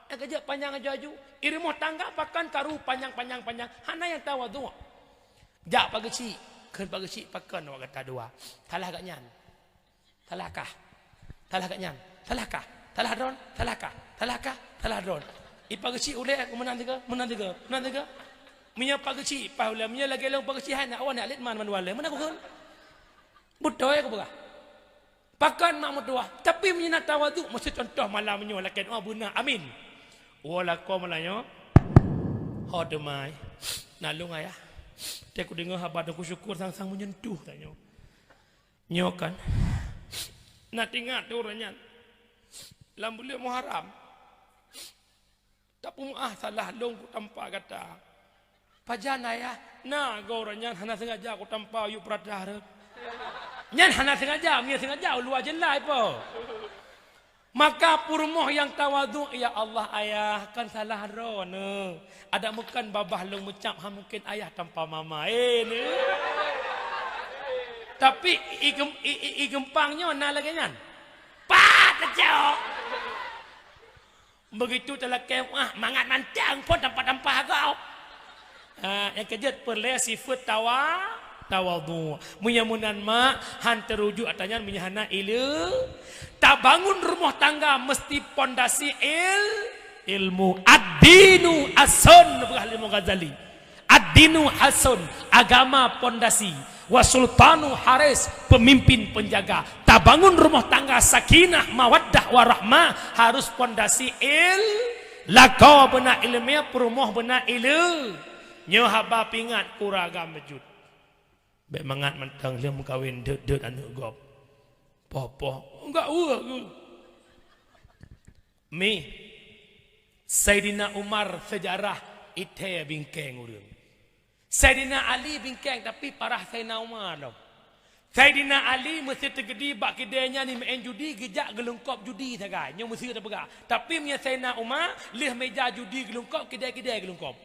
nyang keujeuet panyang aju-aju. I rumoh tangga pakon karu panyang-panyang-panyang, hana nyang tawadhu'. Jak Pak Geuchik, kheun Pak Geuchik, pakon awak gata dua? Salah gobnyan. Salah kah? Salah gobnyan. Salah kah? Salah droen. Salah kah? Salah kah? Salah droen. I Pak Geuchik ulèe, meunan sigoe, meunan sigoe, meunan sigoe. Meunyoe Pak Geuchik paih ulèe, meunyoe lagèe lôn Pak Geuchik hai na awak na alet man mandua lé. Meunan kupeugah. Beutôi kupeugah. Pakon mak meutuwah, tapi meunyoe na tawadhu', meusti contoh malam nyoe lakèe doa beuna, amin. Woe lakoe malam nyoe, ho teumai, na lôn ayah. Teuh kudeungö haba Teungku Syukur sang-sang meunyentuh tanyoe. Nyoe kan, na teuingat ureueng nyan lam buleuen Muharram. Tapeumeu'ah salah lôn kutampa gata. Pajan ayah, na goe ureueng nyan hana seungaja kutampa yue peuratah rot. Nyan hana seungaja, meunyoe seungaja uluwa jeulai po. Maka peurumoh nyang tawadhu', "Ya Allah ayah, kan salah droeneuh. Adak meukon babah lôn meucab, han mungken ayah tampa mama." Eh, ni. Tapi i gem-, i, i, i geumpang nyoe na lagèe nyan. Pat tacok. Beugitu talakèe, wah, mangat mantong phon tampa-tampa gob. Ha, nyang keujeuet peureulèe sifeuet tawa-, tawadhu'. Meunyoe meunan mak, han teurujuk atra nyan meunyoe hana ileu-, tabangun rumoh tangga meusti pondasi il-, ilmu. Ad-dinu ason, peugah Imam Ghazali. Ad-dinu ason, agama pondasi. Wa sultanu haris, pemimpin penjaga. Tabangun rumoh tangga sakinah, mawaddah, warahmah harus pondasi il-, lakoe beuna ileumèe, peurumoh beuna ileu-. Nyoe haba peuingat keu ureueng agam beujeuet. Bèk mangat mantong lheueh meukawen deuet-deuet aneuk gob. Poh-poh, enggak ureueng. Mi, Saidina Umar seujarah Ithée bingkeng ureuëng. Saidina Ali bingkeng, tapi parah Saidina Umar lom. Saidina Ali meusé teugedi bak kidée nyan meu'en judi, geujak geulungkop judi sagai. Nyoe meusé teupeugah. Tapi meunyoe Saidina Umar, lheueh meja judi geulungkop, kidée-kidée geulungkop.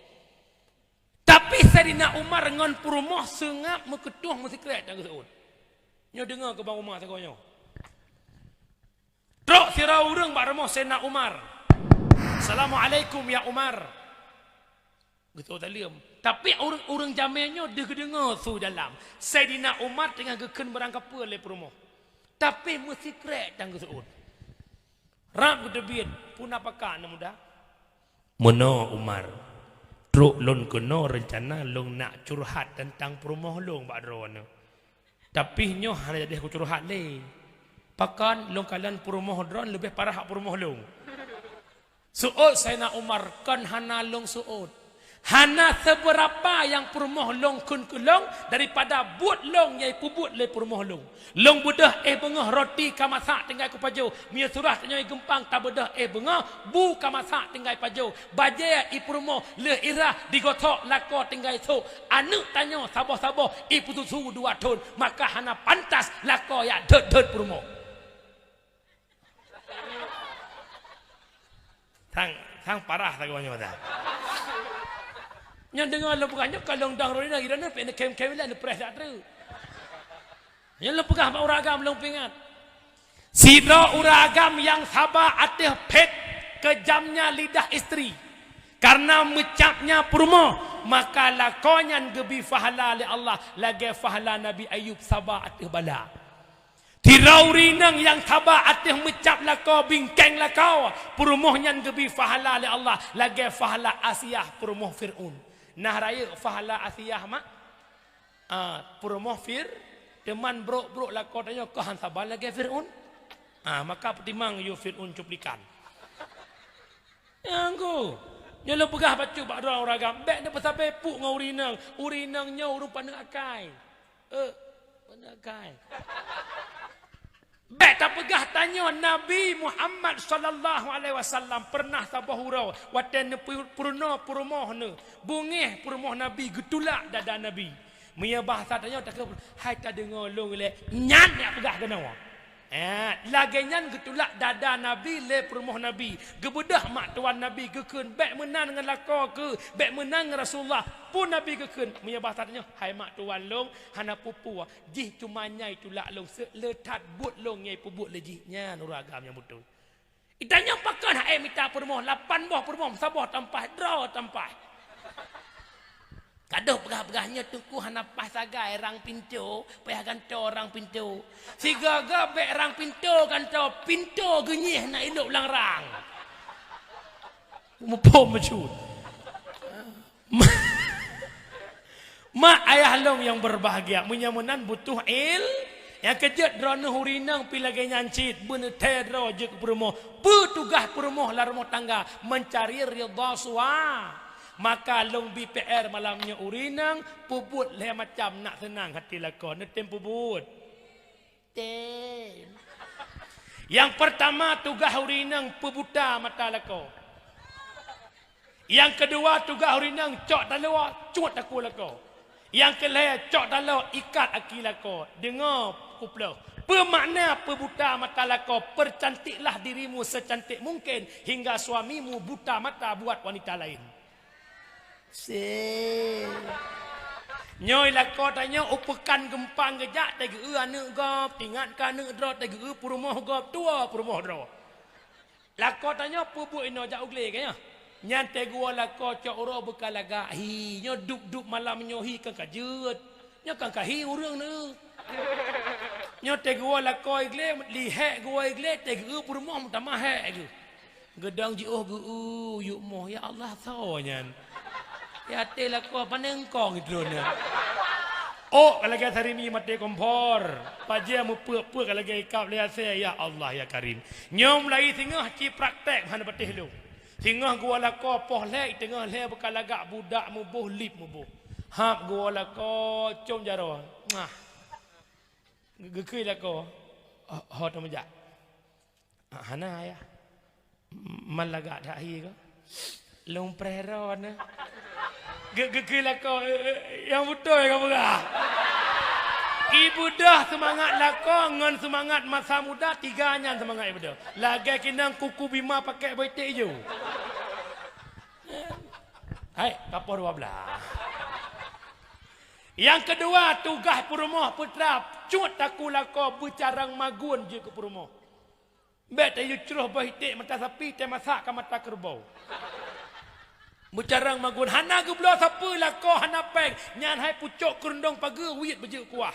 Tapi Saidina Umar ngon peurumoh seungab meukeutôh meusikrek dan geuseuôt. Nyoe deungoe keu bang Umar sagoe nyoe. Trok sidroe ureuëng bak rumoh Saidina Umar. "Assalamualaikum ya Umar." Geuseuôt saleuem. Tapi ureuëng-ureuëng jamé nyoe deuh geudeungoe su dalam. Saidina Umar teungoh geukheun barang kapeue lé peurumoh. Tapi meusikrek dan geuseuôt. Rab geuteubiet, "Peue na pakat, aneuk muda?" "Meunoe Umar, trok lôn keunoe reuncana lôn nak curhat teuntang peurumoh lôn bak droeneuh. Tapi nyoe hana jadeh kucurhat lé. Pakon lôn kalon peurumoh droen leubeh parah peurumoh lôn." Seuôt Saidina Umar, "Kon hana lôn seuôt. Hana seubeurapa nyang peurumoh lôn kheun keu lôn daripada buet lôn nyang peubuet lé peurumoh lôn. Lôn beudôh éh beungoh roti ka masak tinggai kupajoh. Meunyoe surah tanyoe geumpang tabeudôh éh beungoh, bu ka masak tinggai pajoh. Bajée i peurumoh lheueh irah digosok lakoe tinggai sôk. Aneuk tanyoe saboh-saboh i peususu dua thon, maka hana pantas lakoe jak dot-dot peurumoh." Sang, sang parah sagoe nyoe dah. Nyoe deungoe lôn peugah nyoe ka lôn dong rot inong, i droeneuh pih neukhém-khém ilée neupreh dak treuk. Nyoe lôn peugah bak ureuëng agam lôn peuingat. Sidroe ureuëng agam nyang saba ateueh phét keujamnya lidah istri, kareuna meucabnya peurumoh, maka lakoe nyan geubi pahala lé Allah lagée pahala Nabi Ayub saba ateueh bala. Sidroe ureuëng inong nyang saba ateueh meucab lakoe, bingkeng lakoe, peurumoh nyan geubi pahala lé Allah lagée pahala Asiah peurumoh Fir'aun. Nah rayeuk pahala Asiah mak? Ah, peurumoh Fir, teuma brok-brok lakoe tanyoe keuh han saba lagée Fir'aun. Ah, maka peutimang yue Fir'aun cuplikan. Nyang ku, nyoe lôn peugah bacut bak droe ureuëng agam, bék neupeusabe puk ngon ureuëng inong. Ureuëng inong nyoe ureuëng paneuk akai. Eh, paneuk akai. Bék tapeugah tanyoe Nabi Muhammad sallallahu alaihi wasallam peureunah saboh uroe watée neupeu-, peurunoe peurumoh neuh, beungéh peurumoh Nabi, geutulak dada Nabi. Meunyoe bahasa tanyoe takheun, "Hai tadeungoe lôn ilée," nyan nyang peugah keunoe. Eh, lagée nyan geutulak dada Nabi lé peurumoh Nabi. Geubeudôh mak tuan Nabi geukheun, "Bék meunan ngon lakoe keuh, bék meunan ngon Rasulullah." Peue Nabi geukheun, meunyoe bahasa tanyoe, "Hai mak tuan lôn, hana peue-peue, jih cuma nyai tulak lôn, seuek le that buet lôn nyai peubuet lé jih." Nyan ureuëng agam nyang beutôi. Itanyoe pakon hai mita peurumoh, lapan boh peurumoh, saboh tampah, droe tampah. Kadôh peugah-peugah nyoe teungku hana paih sagai rang pintoe, payah gantoe rang pintoe. Sigoe-goe bék rang pintoe gantoe, pintoe geunyieh na ilok lam rang. Muphom bacut. Mak ayah lôn nyang berbahagia, meunyoe meunan butuh il-, nyang keujeuet droeneuh ureuëng inong pih lagée nyan cit, beuneutée droe jeuet keu peurumoh. Peue tugaih peurumoh lam rumoh tangga? Mencari ridha sua. Maka lôn bi P R malam nyoe ureuëng inong, peubuet lhée macam nak seunang hati lakoe, neutem peubuet. Tem. Nyang peurtama tugaih ureuëng inong peubuta mata lakoe. Nyang keudua tugaih ureuëng inong cok taloe cut takue lakoe. Nyang keulhée cok taloe ikat aki lakoe. Deungoe kuploh. Peue makna peubuta mata lakoe? Percantiklah dirimu secantik mungkin hingga suamimu buta mata buat wanita lain. Se. Nyoe lakoe tanyoe u peukan geumpang geujak, teugeue aneuëk gob, tingat keu aneuëk droe, teugeue peurumoh gob, tuwoe peurumoh droe. Lakoe tanyoe peubuet inoe jak u glé keu nyoe. Nyan teugeue lakoe cok uroe beukalagak hi, nyoe dup-dup malam nyoe hi kan ka jeuet. Nyoe kan ka hi ureuëng neu. Nyoe teugeue lakoe glé, lihek geue glé, teugeue peurumoh meutamah hek geuh. Geudong jiôh geu-eu yuk moh, ya Allah, soe nyan? Ya até lakoe paneng kong droeneuh. Ôk ka lagée sarimi maté kompor. Pajée meupeuk-peuk ka lagée ikab lé asée, ya Allah, ya Karim. Nyoe mulai singoh ci praktek hana patéh lôn. Singoh geuwoe lakoe poh lhée, teungoh lhée beukalagak budak muboh lip muboh. Hab geuwoe lakoe com jaroe. Mwah. Geukheun lakoe, "Ho, ho tameujak?" "Ah, hana, Ayah." "Man lagak that hi ko?" "Lôn preh droeneuh." Ge-, ge-, ge-, lakoe, eh, eh, nyang beutôi ka peugah. Ibeudôh seumangat lakoe ngon seumangat masa muda, tiga nyan seumangat ibeudôh. Lagèe keunong kuku bima pakèk boh iték ijo. Hai, ka poh dua blah. Nyang keudua, tugaih peurumoh peutra, cut takue lakoe beucarông magun jeuet keu peurumoh. Bèk tayue croh boh iték mata sapi, tamasak ka mata keureubeue. Beucarông magun, hana geubloe sapeue lakoe, hana pèng, nyan hai pucok keurundong pageue wiet beujeuet kuah.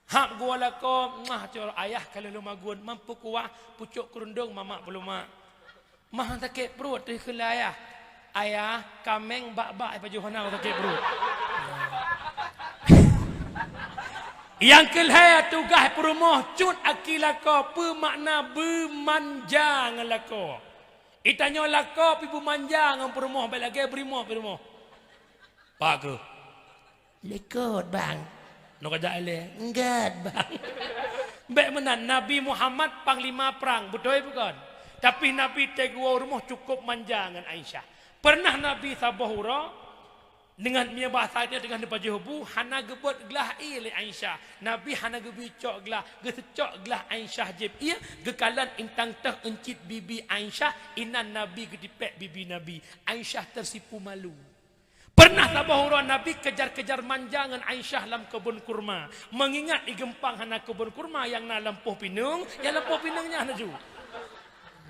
Hab geuwoe lakoe, "Mah, cor ayah ka lheueh lôn magun, mampu kuah pucok keurundong mamak peuleumah." Mah sakét pruet teuh kheun lé ayah. Ayah, kaméng bak-bak pajoh hana sakét pruet. Nyang keulhèe tugaih peurumoh cut aki lakoe, peue makna beumanja ngon lakoe. Itanyoe lakoe pih beumanja ngon peurumoh, bèk lagèe beurumoh peurumoh. Pak keuh. Likot, Bang. Nyoe ka jak ilèe. Enggak, Bang. Bèk meunan, Nabi Muhammad panglima prang, beutôi bukon? Tapi Nabi teungoh rumoh cukup manja ngon Aisyah. Pernah Nabi saboh uroe, deungon mie bahasa nyoe teungoh neupajoh bu, hana geubeuet glah ié lé Aisyah. Nabi hana geubri cok glah, geuseucok glah Aisyah jieb ié, geukalon intang teuh euncit bibi Aisyah, inan Nabi geutipèk bibi Nabi. Aisyah tersipu malu. Pernah saboh uroe Nabi kejar-kejar manja ngon Aisyah lam keubon kurma. Meungingat di geumpang hana keubon kurma nyang na lampôh pineung, nyang lampôh pineung nyan laju.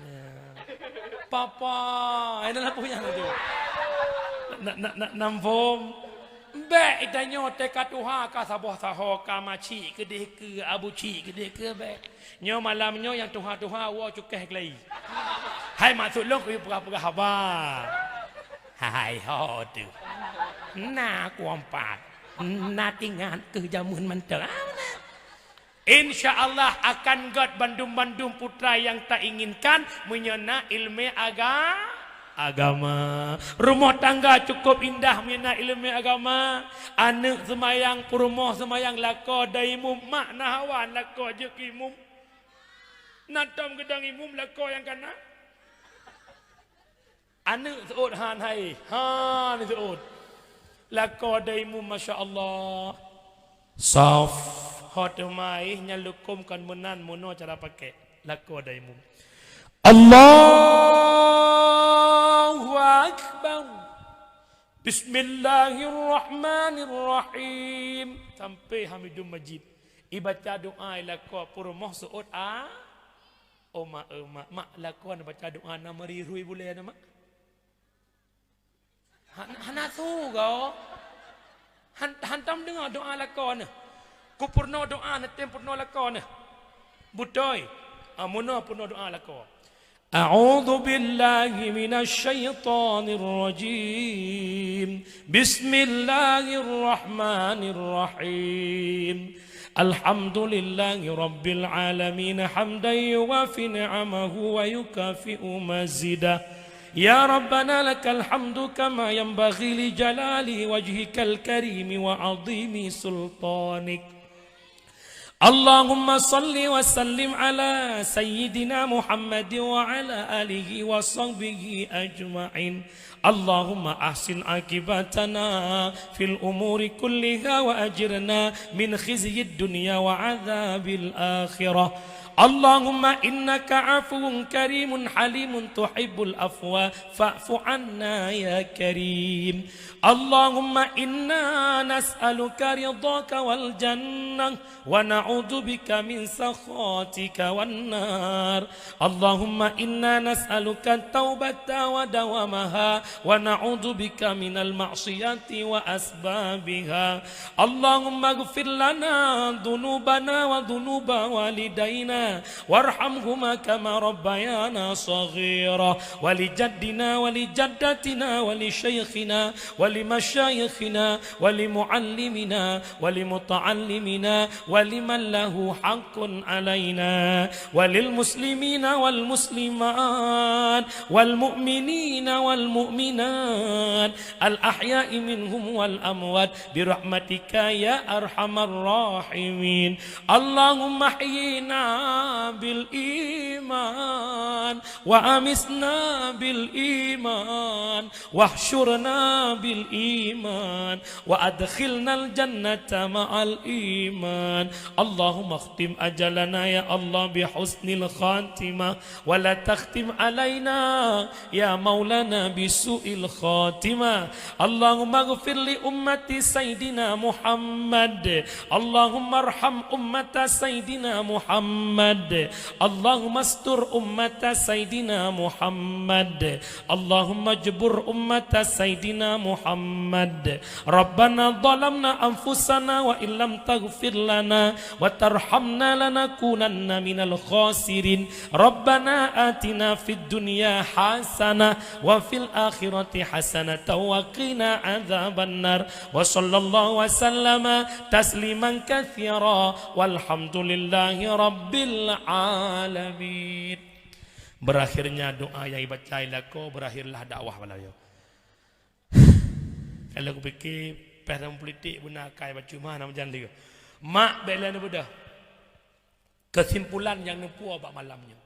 Ya. Papa, nyang na lampôh nyan laju. Na, na, na, nam phom. Bèk itanyoe teuka tuha ka saboh saho ka macik keudeh keu abu cik keudeh keu bèk. Nyoe malam nyoe nyang tuha-tuha woe cukéh keulai. Hai maksud lôn kuyue peugah-peugah haba. Hai ho teuh. Na kuompat. Na tingat keu jameun mantong. Ah, na. Insya Allah akan göt bandum-bandum putra nyang tainginkan meunyoe na ileumèe aga-, agama. Rumoh tangga cukup indah meunyoe na ileumèe agama. Aneuk seumayang, peurumoh seumayang, lakoe dai imum, mak na hawa lakoe jeuet keu imum. Na tom geudong imum lakoe nyang kana. Aneuk seuôt han hai, han seuôt. Lakoe dai imum, masya Allah. Saf. Ho teuma ih nyan lukôm kon meunan meunoe cara pakèk. Lakoe dai imum. Allahu Akbar. Bismillahirrahmanirrahim. Sampai Hamidum Majid. Ibaca doa i lakoe peurumoh seuôt a. Oh, mak, eh, mak, mak, lakoe neubaca doa na meuri rhui bulèe na, mak. Han-, hana su goe. Han-, hantom deungö doa lakoe neuh. Kupeurunoe doa neuh, tem peurunoe lakoe neuh. Beutôi. Ah, meunoe peurunoe doa lakoe. A'udzu billahi minasy syaithanir rajim. Bismillahirrahmanirrahim. Alhamdulillahi rabbil alamin, hamdan yuwafi ni'amahu wa yukafi'u mazidah. Ya Rabbana lakal hamdu kama yanbaghi li jalali wajhikal karimi wa azimi sultanik. Allahumma salli wa sallim ala sayyidina Muhammad wa ala alihi wa sahbihi ajma'in. Allahumma ahsin aqibatana fil umuri kulliha wa ajirna min khizyid dunya wa adzabil akhirah. Allahumma innaka afuwun karimun halimun tuhibbul afwa fa'fu anna ya karim. Allahumma inna nas'aluka ridhaka wal jannah wa na'udzubika min sakhatika wan nar. Allahumma inna nas'aluka taubata wa dawamaha wa na'udzubika minal ma'siyati wa asbabiha. Allahumma ighfir lana dzunubana wa dzunuba walidaina warhamhuma kama rabbayana shaghira, wa li jaddina wa li jaddatina wa li syaikhina wa li masyayikhina wa li muallimina wa li muta'allimina wa liman lahu haqqun alaina wa lil muslimina wal muslimat wal mu'minina wal mu'minat al ahya'i minhum wal amwat bi rahmatika ya arhamar rahimin. Allahumma ahyina bil iman وأمتنا بالإيمان واحشرنا بالإيمان وأدخلنا الجنة مع الإيمان. اللهم اختم أجلنا يا الله بحسن الخاتمة، ولا تختم علينا يا مولانا بسوء الخاتمة. اللهم اغفر لأمة سيدنا محمد. اللهم ارحم أمة سيدنا محمد. اللهم استر أمة سيدنا محمد. اللهم اجبر أمة سيدنا محمد. ربنا ظلمنا أنفسنا وإن لم تغفر لنا وترحمنا لنكونن من الخاسرين. ربنا آتنا في الدنيا حسنة وفي الآخرة حسنة وقنا عذاب النار. وصلى الله وسلم تسليما كثيرا. والحمد لله رب العالمين. Berakhirnya doa nyang ibaca i lakoe, berakhirlah dakwah balayoe. Kalau kupikir, peh dalam politik beuna akai bacut mah nama jan lé. Mak bèk lé neubeudoh. Kesimpulan nyang neupuwoe bak malam nyoe.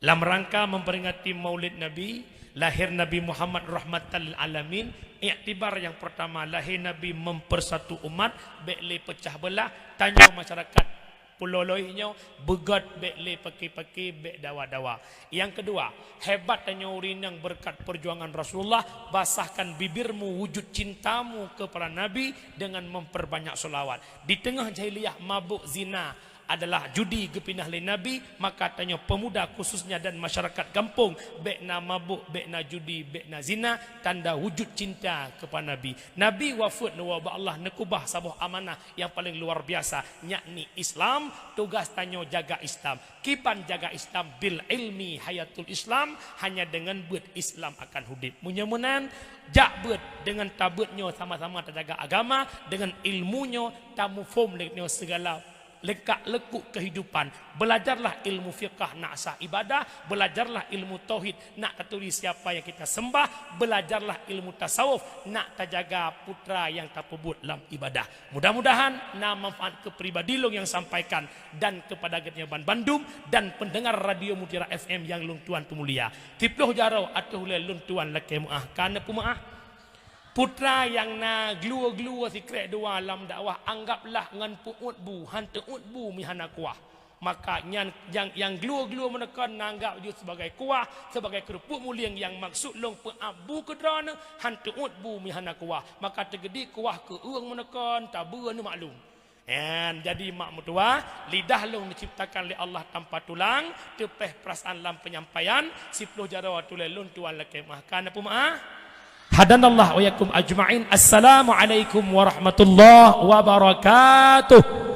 Lam rangka memperingati Maulid Nabi, lahir Nabi Muhammad rahmatan lil alamin, iktibar nyang pertama, lahir Nabi mempersatu umat, bèk lé pecah belah, tanyoe masyarakat Pulo Loih nyoe beugöt, bèk lé paki-paki, bèk dawa-dawa. Nyang keudua, hebat tanyoe ureueng inong beureukat perjuangan Rasulullah, basahkan bibirmu wujud cintamu kepada Nabi dengan memperbanyak sholawat. Di teungoh jahiliyah mabök zina adalah judi geupinah lé Nabi, maka tanyoe pemuda khususnya dan masyarakat gampông, bèk na mabök, bèk na judi, bèk na zina, tanda wujud cinta kepada Nabi. Nabi wafeuet neuwoe bak Allah, neukeubah saboh amanah nyang paleng luar biasa, yakni Islam. Tugaih tanyoe jaga Islam. Kiban jaga Islam? Bil ilmi hayatul Islam, hanya deungon beuet Islam akan udép. Meunyoe meunan, jak beuet, deungon tabeuet nyoe sama-sama tajaga agama, deungon ilmu nyoe tamuphom lé nyoe segala leungkap-leungkup kehidupan. Belajarlah ilmu fiqah nak sah ibadah, belajarlah ilmu tauhid nak taturi siapa yang kita sembah, belajarlah ilmu tasawuf nak tajaga putra yang tapeubuet lam ibadah. Mudah-mudahan na manfaat keu pribadi lôn nyang sampaikan dan kepada geutanyoe ban bandum dan pendengar Radio Mutiara F M nyang lôn tuan peumulia. Siploh jaroe ateueh ulèe lôn tuan lakèe meu'ah, ka neupeumeu'ah. Putra nyang na gluwo-gluwo sikrek dua lam dakwah, anggaplah ngon peu'uet bu, han teu'uet bu meuhana kuah. Maka nyan nyang, nyang gluwo-gluwo meuneukon na anggap jih sebagai kuah, sebagai keurupuk mulieng, nyang maksud lôn peu'ab bu keu droeneuh, han teu'uet bu meuhana kuah. Maka teugeudi kuah keu ureueng meuneukon, tabeue neumaklum. Nyan, jadi mak meutuwah, lidah lôn diciptakan lé Allah tanpa tulang, teupeh perasaan lam penyampaian, siploh jaroe ateueh ulèe lôn tuan lakèe meu'ah, ka neupeumeu'ah. Hadanallah wa iyyakum ajma'in. Assalamualaikum warahmatullahi wabarakatuh.